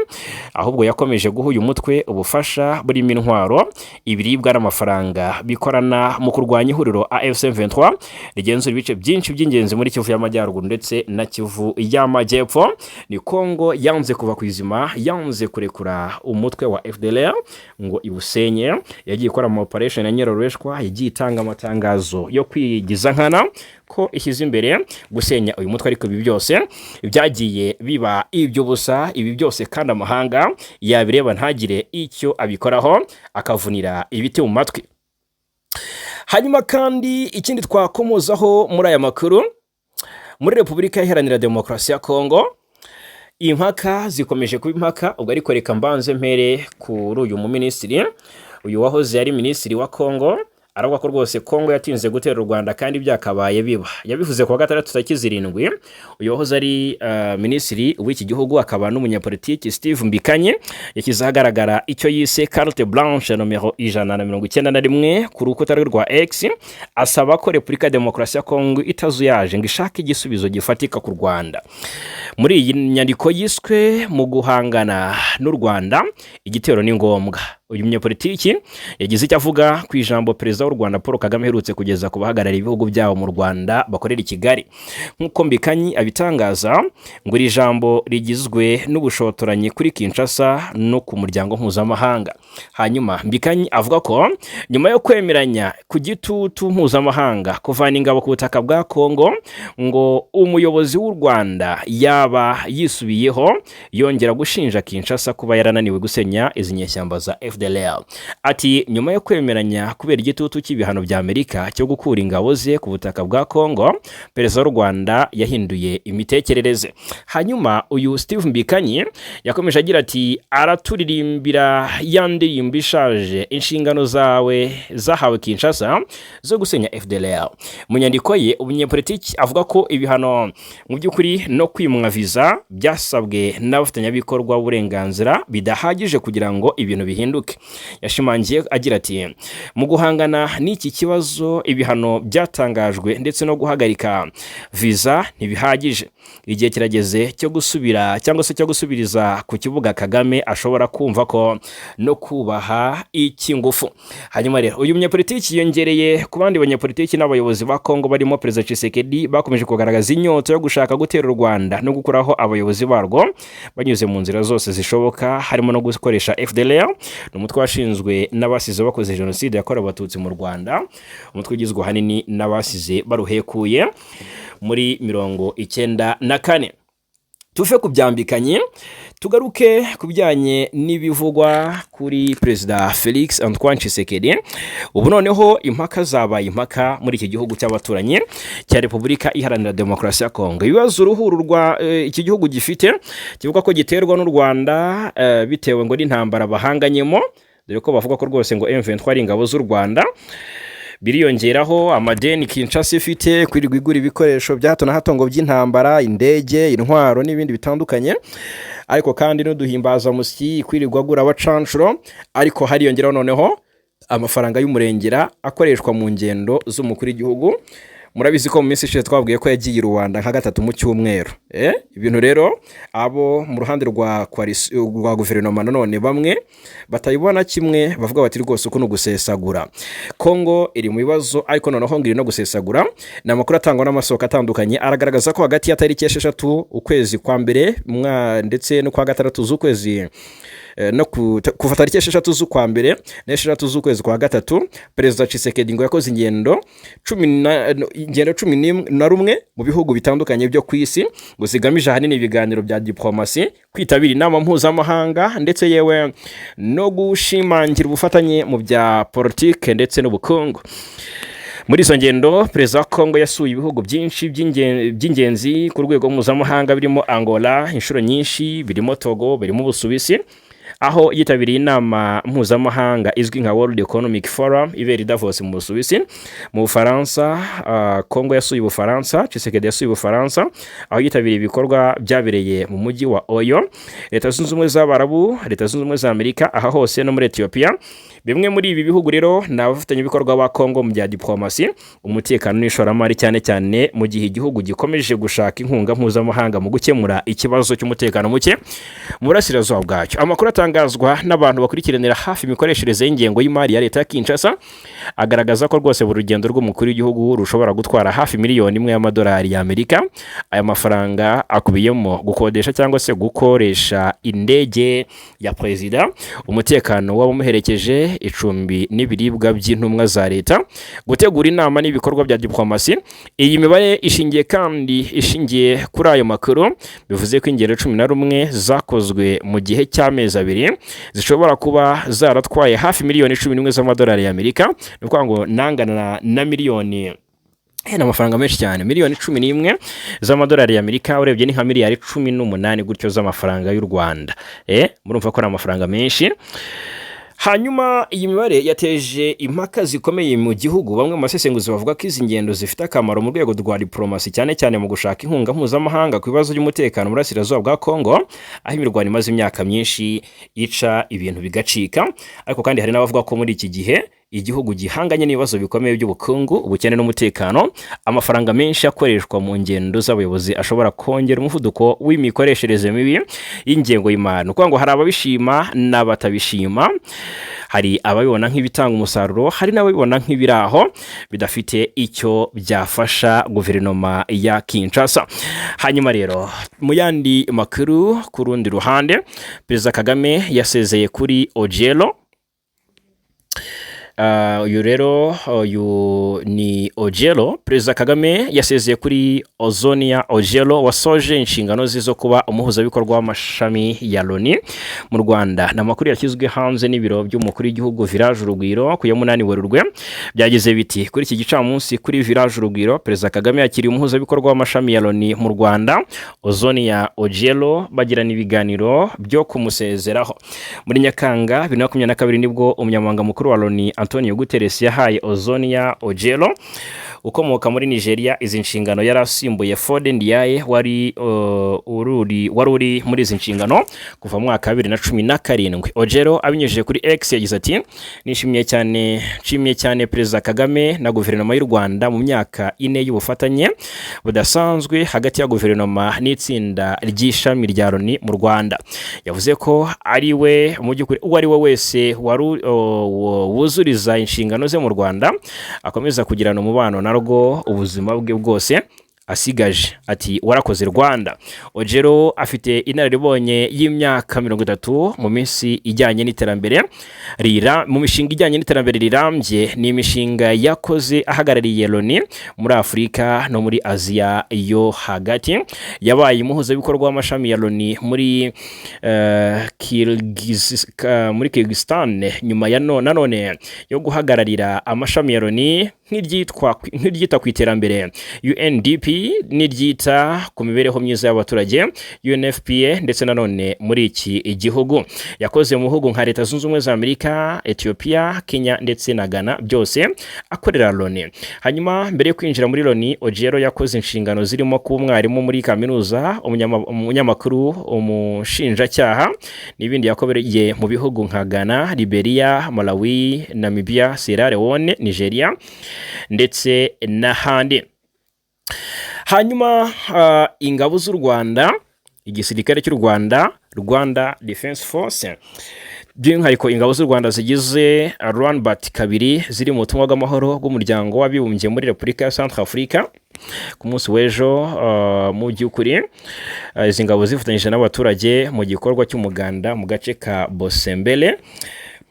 ahubwo yakomeje guha uyu mutwe ubufasha burimo intwaro, ibiribwa n'amafaranga, bikorana mu kurwanya ihuriro AFC M23 rigenzura ibice byinshi by'ingenzi muri Kivu y'Amajyaruguru ndetse na Kivu y'Amajyepfo. Ni Congo yanze kuva ku izima, yanze kurekura umutwe wa FDLR ngo iwusenye. Yagiye ikora ama operation ya nyirarureshwa, yagiye itanga amatangazo yo kwigiza nkana ko ishyize imbere gusenya uyu mutwe, ariko ibi byose byagiye biba iby'ubusa. Ibi byose kandi amahanga yabireba ntagire icyo abikoraho, akavunira ibiti mu matwi. Hanyuma kandi ikindi twakomozaho muri aya makuru, muri Repubulika Iharanira Demokarasi ya Kongo impaka zikomeje kuba impaka. Ubwo ariko reka mbanze mpere kuri uyu muminisitiri, uyu wahoze ari minisitiri wa Kongo, aravuga ko rwose Kongo yatinze gutera u Rwanda kandi byakabaye biba. Yabivuze ku wa gatandatu tariki 7. Uyu wahoze ari minisitiri w'iki gihugu akaba n'umunyapolitiki Steve Mbikanye yashyize ahagaragara icyo yise carte blanche nomero 191 ku rukuta rwe rwa X, asaba ko Repubulika ya Demokarasi ya Kongo itazuyaje ngo ishake igisubizo gifatika ku Rwanda. Muri iyi nyandiko yiswe "Mu guhangana n'u Rwanda, igitero ni ngombwa", uyu muminisitiri yavuze ko Uyu munyapolitiki yagize icyo avuga ku ijambo Perezida w'u Rwanda Paul Kagame aherutse kugeza ku bahagarariye ibihugu byabo mu Rwanda bakorera i Kigali. Nk'uko Mbikanyi abitangaza, ngo iri jambo rigizwe n'ubushotoranyi kuri Kinshasa no ku muryango mpuzamahanga. Hanyuma Mbikanyi avuga ko nyuma yo kwemeranya ku gitutu mpuzamahanga kuvana ingabo ku butaka bwa Kongo, ngo umuyobozi w'u Rwanda yaba yisubiyeho, yongera gushinja Kinshasa kuba yarananiwe gusenya izi nyeshyamba za FDLR. Ati: "Nyuma yo kwemeranya kubera igitutu cy'ibihano bya Amerika cyo gukura ingabo ze ku butaka bwa Kongo, Perezida w'u Rwanda yahinduye imitekerereze." Hanyuma uyu Steve Mbikanyi yakomeje agira ati: "Araturirimbira ya ndirimbo ishaje, inshingano zawe zahawe Kinshasa zo gusenya FDLR." Mu nyandiko ye, umunyepolitiki avuga ko ibihano mu by'ukuri no kwimwa viza byasabwe n'abafatanyabikorwa b'uburenganzira bidahagije kugira ngo ibintu bihinduke. Yashimangiye agira ati: "Mu guhangana n'iki kibazo, ibihano byatangajwe ndetse no guhagarika viza ntibihagije. Igihe kirageze cyo gusubira cyangwa se cyo gusubiriza ku kibuga Kagame ashobora kumva ko no kubaha icy'ingufu." Hanyuma rero uyu munyapolitiki yongereye ku bandi banyapolitiki n'abayobozi ba Kongo barimo Perezida Tshisekedi bakomeje kugaragaza inyota yo gushaka gutera u Rwanda no gukuraho abayobozi barwo banyuze mu nzira zose zishoboka, harimo no gukoresha FDLR. Ni umutwe washinzwe n'abasize bakoze jenoside yakorewe Abatutsi mu Rwanda, umutwe ugizwe ahanini n'abasize baruhekuye muri 94. Tuve ku bya Mbikanyi, tugaruke ku bijyanye n'ibivugwa kuri Perezida Felix Antoine Tshisekedi. Ubu noneho impaka zabaye impaka muri iki gihugu cy'abaturanyi cya Repubulika Iharanira Demokarasi ya Kongo. Ibibazo uruhuru rwa iki gihugu gifite kivuga ko giterwa n'u Rwanda, bitewe ngo n'intambara bahanganyemo, dore ko bavuga ko rwose ngo M23 ari ingabo z'u Rwanda, biriyongeraho amadeni Kinshasa ifite, kwirirwa igura ibikoresho bya hato na hato ngo by'intambara, indege, intwaro n'ibindi bitandukanye, ariko kandi n'uduhimbazamusyi kwirirwa agura abacanshuro. Ariko hariyongeraho noneho amafaranga y'umurengera akoreshwa mu ngendo z'umukuru w'igihugu. Murabizi ko mu minsi ishize twabwiye ko yagiye i Rwanda nka gatatu mu cyumweru. Ibintu rero abo mu ruhande rwa guverinoma nanone bamwe batayibona kimwe, bavuga bati: "Rwose uku ni ugusesagura." Kongo iri mu bibazo, ariko noneho ngo iri no gusesagura. Ni amakuru atangwa n'amasoko atandukanye, aragaragaza ko hagati ya tariki 6 ukwezi kwa mbere ndetse n'ukwa gatandatu z'ukwezi no kuva tariki 6 z'ukwa mbere n'6 z'ukwezi kwa gatatu, Perezida Tshisekedi ngo yakoze ingendo 11 mu bihugu bitandukanye byo ku isi, ngo zigamije ahanini ibiganiro bya diplomasi, kwitabira inama mpuzamahanga, ndetse yewe no gushimangira ubufatanye mu bya politike ndetse n'ubukungu. Muri izo ngendo, Perezida wa Kongo yasuye ibihugu byinshi by'ingenzi ku rwego mpuzamahanga, birimo Angola inshuro nyinshi, birimo Togo, birimo Ubusuwisi, aho yitabiriye inama mpuzamahanga izwi nka World Economic Forum ibera i Davos mu Busuwisi. Mu Bufaransa, Kongo yasuye Ubufaransa, Tshisekedi yasuye Ubufaransa, aho yitabiriye ibikorwa byabereye mu mujyi wa Oyo, Leta Zunze Ubumwe z'Abarabu, Leta Zunze Ubumwe za Amerika, aha hose no muri Etiyopiya. Bimwe muri ibi bihugu rero ni abafatanyabikorwa ba Kongo mu bya diplomasi, umutekano n'ishoramari, cyane cyane mu gihe igihugu gikomeje gushaka inkunga mpuzamahanga mu gukemura ikibazo cy'umutekano muke mu burasirazuba bwacyo. Amakuru atangazwa n'abantu bakurikiranira hafi imikoreshereze y'ingengo y'imari ya leta ya Kinshasa agaragaza ko rwose buri rugendo rw'umukuru w'igihugu rushobora gutwara hafi miliyoni 1 y'amadolari y'Amerika. Aya mafaranga akubiyemo gukodesha cyangwa se gukoresha indege ya perezida, umutekano w'abamuherekeje, icumbi n'ibiribwa by'intumwa za leta, gutegura inama n'ibikorwa bya diplomasi. Iyi mibare ishingiye kandi ishingiye kuri ayo makuru, bivuze ko ingendo 11 zakozwe mu gihe cy'amezi 2 zishobora kuba zaratwaye hafi miliyoni 11 z'amadolari y'Amerika. Ni ukuvuga ngo nangana na miliyoni, ni amafaranga menshi cyane. Miliyoni 11 z'amadolari y'Amerika urebye ni nka miliyari 18 gutyo z'amafaranga y'u Rwanda. Murumva ko ari amafaranga menshi. Hanyuma iyi mibare yateje impaka zikomeye mu gihugu. Bamwe mu basesenguzi bavuga ko izi ngendo zifite akamaro mu rwego rwa diplomasi, cyane cyane mu gushaka inkunga mpuzamahanga ku bibazo by'umutekano mu burasirazuba bwa Kongo, aho imirwano imaze imyaka myinshi ica ibintu bigacika. Ariko kandi hari n'abavuga ko muri iki gihe igihugu gihanganye n'ibibazo bikomeye by'ubukungu, ubukene n'umutekano, amafaranga menshi akoreshwa mu ngendo z'abayobozi ashobora kongera umuvuduko w'imikoreshereze mibi y'ingengo y'imari. Ni ukuvuga ngo hari ababishima n'abatabishima. Hari ababibona nk'ibitanga umusaruro, hari n'ababibona nk'ibiri aho bidafite icyo byafasha guverinoma ya Kinshasa. Hanyuma rero, mu yandi makuru, ku rundi ruhande, Perezida Kagame yasezeye kuri Ojelo. Uyu rero, uyu ni Ojelo. Perezida Kagame yasezeye kuri Ozonia Ojelo wasoje inshingano ze zo kuba umuhuzabikorwa w'amashami ya Loni mu Rwanda. Ni amakuru yashyizwe hanze n'ibiro by'umukuru w'igihugu, Village Urugwiro, ku ya 8 Werurwe. Byagize biti: "Kuri iki gicamunsi, kuri Village Urugwiro, Perezida Kagame yakiriye umuhuzabikorwa w'amashami ya Loni mu Rwanda, Ozonia Ojelo, bagirana ibiganiro byo kumusezeraho." Muri Nyakanga 2022 nibwo umunyamabanga mukuru wa Loni, Antonio Guterres, yahaye Ozonia Ojelo ukomoka muri Nigeria izi nshingano. Yari asimbuye Fode Ndiaye wari uri muri izi nshingano kuva mu mwaka wa 2017. Ojelo abinyujije kuri X yagize ati: "Nishimiye cyane, nshimiye cyane Perezida Kagame na guverinoma y'u Rwanda mu myaka 4 y'ubufatanye budasanzwe hagati ya guverinoma n'itsinda ry'ishami rya Loni mu Rwanda." Yavuze ko ari we, mu by'ukuri, uwo ari we wese wari wuzuriza inshingano ze mu Rwanda akomeza kugirana umubano narwo ubuzima bwe bwose asigaje. Ati: "Warakoze Rwanda." Ojelo afite inararibonye y'imyaka 30 mu minsi ijyanye n'iterambere rira mu mishinga ijyanye n'iterambere rirambye. Ni imishinga yakoze ahagarariye Loni muri Afurika no muri Aziya yo hagati. Yabaye umuhuzabikorwa w'amashami ya Loni muri Kyrgyzstan, nyuma ya nanone yo guhagararira amashami ya Loni nk'iryita ku iterambere, UNDP, n'iryita ku mibereho myiza y'abaturage, UNFPA. Ndetse nanone muri iki gihugu yakoze mu bihugu nka Leta Zunze Ubumwe za Amerika, Ethiopia, Kenya ndetse na Ghana, byose akorera Loni. Hanyuma mbere yo kwinjira muri Loni, Ojelo yakoze inshingano zirimo kuba umwarimu muri kaminuza, umunyamakuru, umushinjacyaha n'ibindi. Yakobereye mu bihugu nka Ghana, Liberia, Malawi, Namibia, Sierra Leone, Nigeria ndetse n'ahandi. Hanyuma ingabo z'u Rwanda, igisirikare cy'u Rwanda, Rwanda Defense Force, by'umwihariko ingabo z'u Rwanda zigize Rwanbat 2, ziri mu butumwa bw'amahoro bw'Umuryango w'Abibumbye muri Repubulika ya Centre Afurika. Ku munsi w'ejo, mu by'ukuri, izi ngabo zifatanyije n'abaturage mu gikorwa cy'umuganda mu gace ka Bosembele.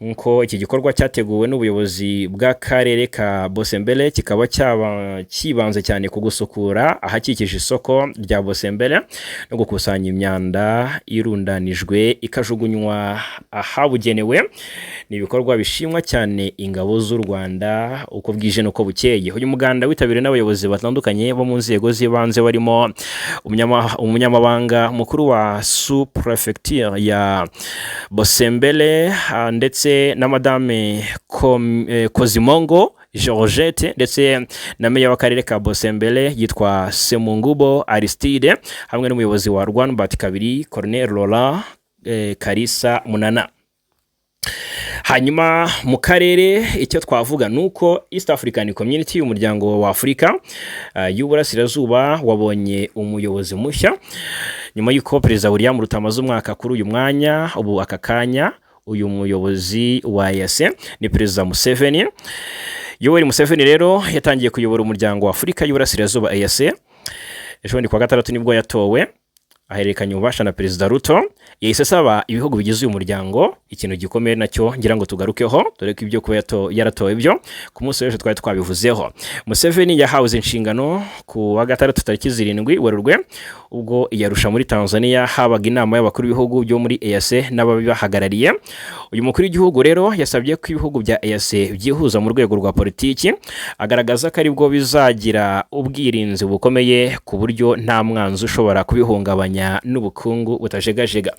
Nk'uko iki gikorwa cyateguwe n'ubuyobozi bw'akarere ka Bosembele, kikaba cyaba kibanze cyane ku gusukura ahakikije isoko rya Bosembele no gukusanya imyanda irundanijwe ikajugunywa ahabugenewe. Ni ibikorwa bishimwa cyane ingabo z'u Rwanda uko bwije n'uko bukeye. Uyu muganda witabiriwe n'abayobozi batandukanye bo mu nzego z'ibanze, barimo umunyamabanga mukuru wa sous prefecture ya Bosembele ndetse na Madame Kozimongo Georgette, ndetse na meya w'akarere ka Bosembele yitwa Semungubo Aristide, hamwe n'umuyobozi wa Rwanbat 2, Colonel Laurent Karisa Munana. Hanyuma mu karere, icyo twavuga ni uko East African Community, umuryango wa Afurika y'Uburasirazuba, wabonye umuyobozi mushya nyuma y'uko Perezida William Ruto amaze umwaka kuri uyu mwanya. Ubu aka kanya uyu muyobozi wa EAC ni Perezida Museveni. Yoweri Museveni rero yatangiye kuyobora Umuryango wa Afurika y'Uburasirazuba, EAC, ejo bundi kuwa gatandatu nibwo yatowe, ahererekanya ububasha na Perezida Ruto. Yahise asaba ibihugu bigize uyu muryango ikintu gikomeye nacyo ngira ngo tugarukeho, dore ko ibyo kuba yaratowe byo ku munsi w'ejo twari twabivuzeho. Museveni yahawe izi nshingano ku wa gatandatu tariki 7 Werurwe, ubwo i Arusha muri Tanzania habaga inama y'abakuru b'ibihugu byo muri EAC n'ababibahagarariye. Uyu mukuru w'igihugu rero yasabye ko ibihugu bya EAC byihuza mu rwego rwa politiki, agaragaza ko aribwo bizagira ubwirinzi bukomeye ku buryo nta mwanzi ushobora kubihungabanya n'ubukungu butajegajega.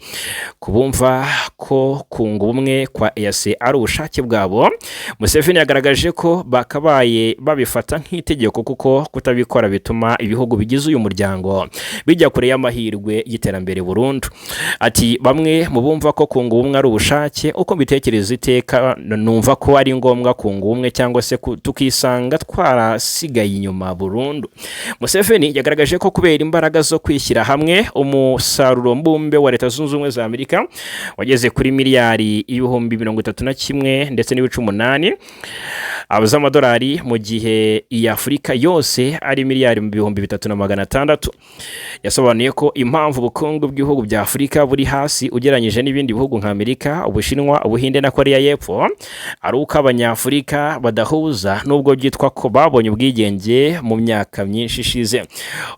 Kubumva ko kunga ubumwe kwa EAC ari ubushake bwabo, Museveni yagaragaje ko bakabaye babifata nk'itegeko, kuko kutabikora bituma ibihugu bigize uyu muryango bijya kure y'amahirwe y'iterambere burundu. Ati: "Bamwe mu bumva ko kunga ubumwe ari ubushake, uko mbitekereza iteka numva ko ari ngombwa kunga ubumwe cyangwa se tukisanga twarasigaye inyuma burundu." Museveni yagaragaje ko kubera imbaraga zo kwishyira hamwe, Umusaruro mbumbe wa Leta Zunze Ubumwe za Amerika wageze kuri miliyari 31.8 million z'amadolari, mu gihe iya Afurika yose ari miliyari 3,600. Yasobanuye ko impamvu ubukungu bw'ibihugu bya Afurika buri hasi ugereranyije n'ibindi bihugu nka Amerika, Ubushinwa, Ubuhinde na Korea y'Epfo ari uko Abanyafurika badahuza, nubwo byitwa ko babonye ubwigenge mu myaka myinshi ishize.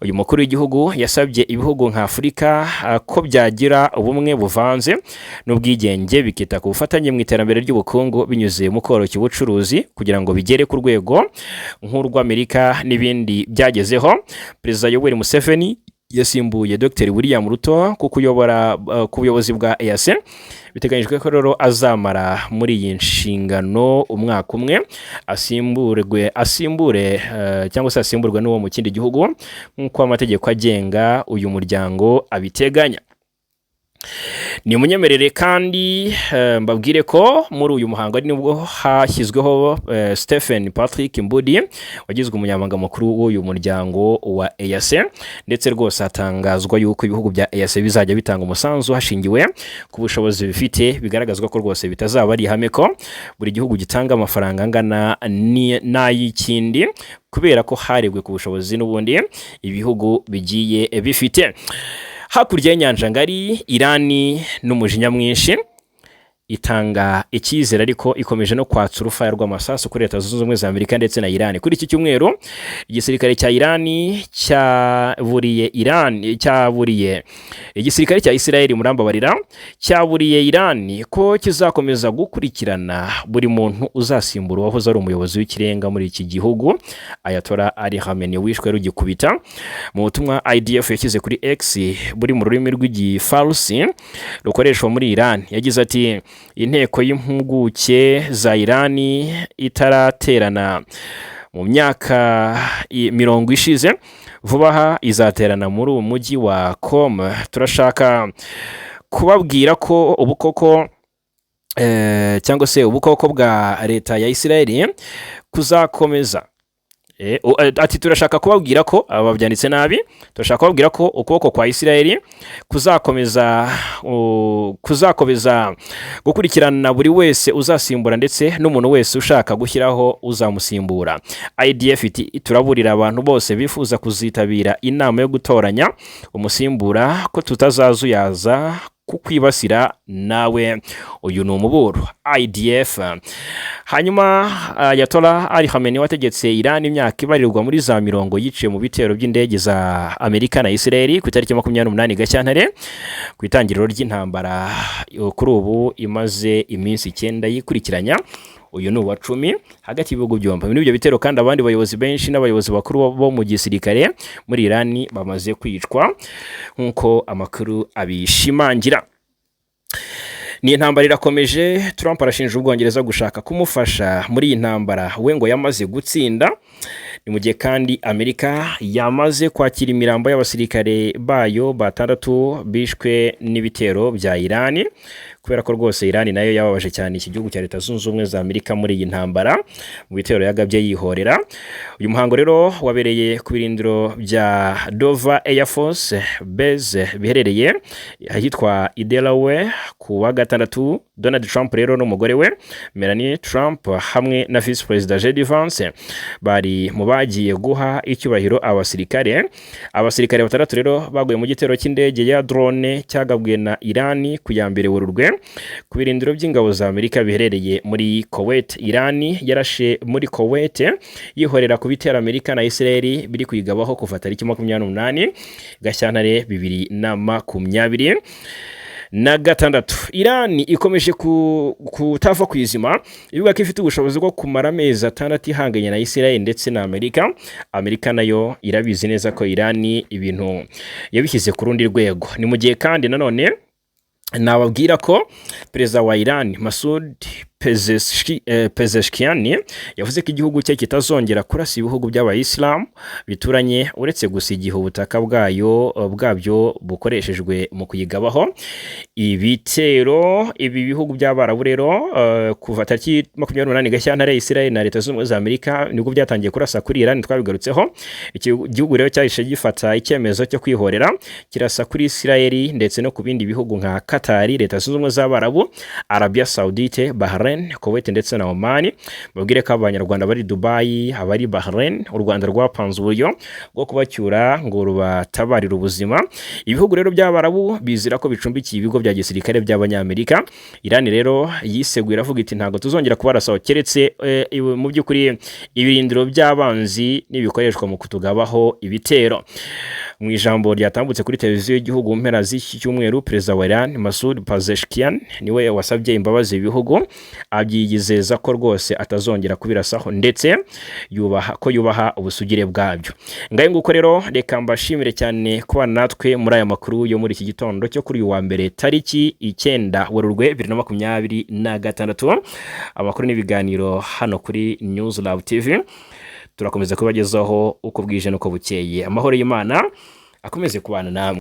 Uyu mukuru w'igihugu yasabye ibihugu nka Afurika ko byagira ubumwe buvanze n'ubwigenge, bikita ku bufatanye mu iterambere ry'ubukungu binyuze mu koroshya ubucuruzi, kugira ngo bigere ku rwego nk'urw'Amerika n'ibindi byagezeho. Perezida Yoweri Museveni yasimbuye Dr William Ruto ku buyobozi bwa EAC. Biteganyijwe ko rero azamara muri iyi nshingano umwaka umwe, asimburwe asimbure cyangwa se asimburwe n'uwo mu kindi gihugu, nk'uko amategeko agenga uyu muryango abiteganya. Ni munyemerere kandi mbabwire ko muri uyu muhango ari nibwo hashyizweho Stephen Patrick Mbudi wagizwe umunyamabanga mukuru w'uyu muryango wa EAC, ndetse rwose hatangazwa yuko ibihugu bya EAC bizajya bitanga umusanzu hashingiwe ku bushobozi bifite. Bigaragazwa ko rwose bitazaba ari ihame ko buri gihugu gitanga amafaranga angana n'ay'ikindi, kubera ko harebwe ku bushobozi n'ubundi ibihugu bigiye bifite. Hakurya y'inyanja ngari, Irani n'umujinya mwinshi itanga icyizere, ariko ikomeje no kwatsa urufaya rw'amasasu kuri Leta Zunze Ubumwe za Amerika ndetse na Irani. Kuri iki cyumweru, igisirikare cya Irani cyaburiye Irani, cyaburiye igisirikare cya Israel, murambabarira, cyaburiye Irani ko kizakomeza gukurikirana buri muntu uzasimbura uwahoze ari umuyobozi w'ikirenga muri iki gihugu, Ayatollah Ali Khamenei, wishwe rugikubita. Mu butumwa IDF yashyize kuri X buri mu rurimi rw'Igifarusi rukoreshwa muri Iran, yagize ati: "Inteko y'impuguke za Irani itaraterana mu myaka 40 ishize, vuba aha izaterana muri uwo mujyi wa Qom. Turashaka kubabwira ko ubukoko cyangwa se ubukoko bwa leta ya Israel kuzakomeza." Ati turashaka kubabwira ko, aba babyanditse nabi, turashaka kubabwira ko ukuboko kwa Israel kuzakomeza gukurikirana buri wese uzasimbura, ndetse n'umuntu wese ushaka gushyiraho uzamusimbura. IDF iti: "Turaburira abantu bose bifuza kuzitabira inama yo gutoranya umusimbura ko tutazazuyaza kukwibasira nawe." Uyu ni umuburo IDF. Hanyuma Ayatollah Ali Khamenei wategetse Iran imyaka ibarirwa muri za mirongo, yiciwe mu bitero by'indege za Amerika na Israel ku itariki 28 Gashyantare, ku itangiriro ry'intambara kuri ubu imaze iminsi 9 yikurikiranya. Uyu ni uwa 10 hagati y'ibihugu byombi. Muri ibyo bitero kandi, abandi bayobozi benshi n'abayobozi bakuru bo mu gisirikare muri Iran bamaze kwicwa, nk'uko amakuru abishimangira. Ni intambara irakomeje. Trump arashinja Ubwongereza gushaka kumufasha muri iyi ntambara we ngo yamaze gutsinda. Ni mu gihe kandi Amerika yamaze kwakira imirambo y'abasirikare bayo batandatu bishwe n'ibitero bya Irani, kubera ko rwose Irani nayo yababaje cyane iki gihugu cya Leta Zunze Ubumwe za Amerika muri iyi ntambara, mu bitero yagabye yihorera. Uyu muhango rero wabereye ku birindiro bya Dover Air Force Base biherereye ahitwa i Delaware ku wa gatandatu. Donald Trump rero n'umugore we Melania Trump hamwe na Visi Perezida JD Vance bari mu bagiye guha icyubahiro abasirikare. Abasirikare batandatu rero baguye mu gitero cy'indege ya drone cyagabwe na Irani ku ya 1 Werurwe ku birindiro by'ingabo za Amerika biherereye muri Kuwait. Irani yarashe muri Kuwait yihorera ku bitero Amerika na Israel biri kuyigabaho kuva tariki 28 Gashyantare 2026. Irani ikomeje kutava ku izima, ivuga ko ifite ubushobozi bwo kumara amezi 6 ihanganye na Israel ndetse na Amerika. Amerika nayo irabizi neza ko Irani ibintu yabishyize ku rundi rwego. Ni mu gihe kandi nanone nababwira ko perezida wa Iran Masoud Pezeshkian yavuze ko igihugu cye kitazongera kurasa ibihugu by'abayisilamu bituranye, uretse gusa igihe ubutaka bwabyo bukoreshejwe mu kuyigabaho ibitero. Ibi bihugu by'Abarabu rero, kuva tariki 28 Gashyantare, Israel na Leta Zunze Ubumwe za Amerika nibwo byatangiye kurasa kuri Iran, twabigarutseho. Iki gihugu rero cyahise gifata icyemezo cyo kwihorera, kirasa kuri Israel ndetse no ku bindi bihugu nka Qatar, Leta Zunze Ubumwe z'Abarabu, Arabia Saudite, Bahrain, Kuwait ndetse na Oman. Babwire ko Abanyarwanda bari Dubai, abari Bahrain, u Rwanda rwapanze uburyo bwo kubacyura ngo rubatabarire ubuzima. Ibihugu rero by'Abarabu bizira ko bicumbikiye ibigo bya gisirikare by'Abanyamerika. Iran rero yiseguye, iravuga iti: "Ntabwo tuzongera kubarasaho keretse mu by'ukuri ibirindiro by'abanzi n'ibikoreshwa mu kutugabaho ibitero." Mu ijambo ryatambutse kuri televiziyo y'igihugu mu mpera z'iki cyumweru, perezida wa Iran Masoud Pezeshkian niwe wasabye imbabazi ibihugu, abyizeza ko rwose atazongera kubirasaho, ndetse yubaha ko yubaha ubusugire bwabyo. Ngayo nguko rero, reka mbashimire cyane kubana natwe muri aya makuru yo muri iki gitondo cyo kuri uyu wa mbere, tariki 9 Werurwe 2026. Amakuru n'ibiganiro hano kuri News Love TV turakomeza kubagezaho uko bwije n'uko bukeye. Amahoro y'Imana akomeze kubana namwe.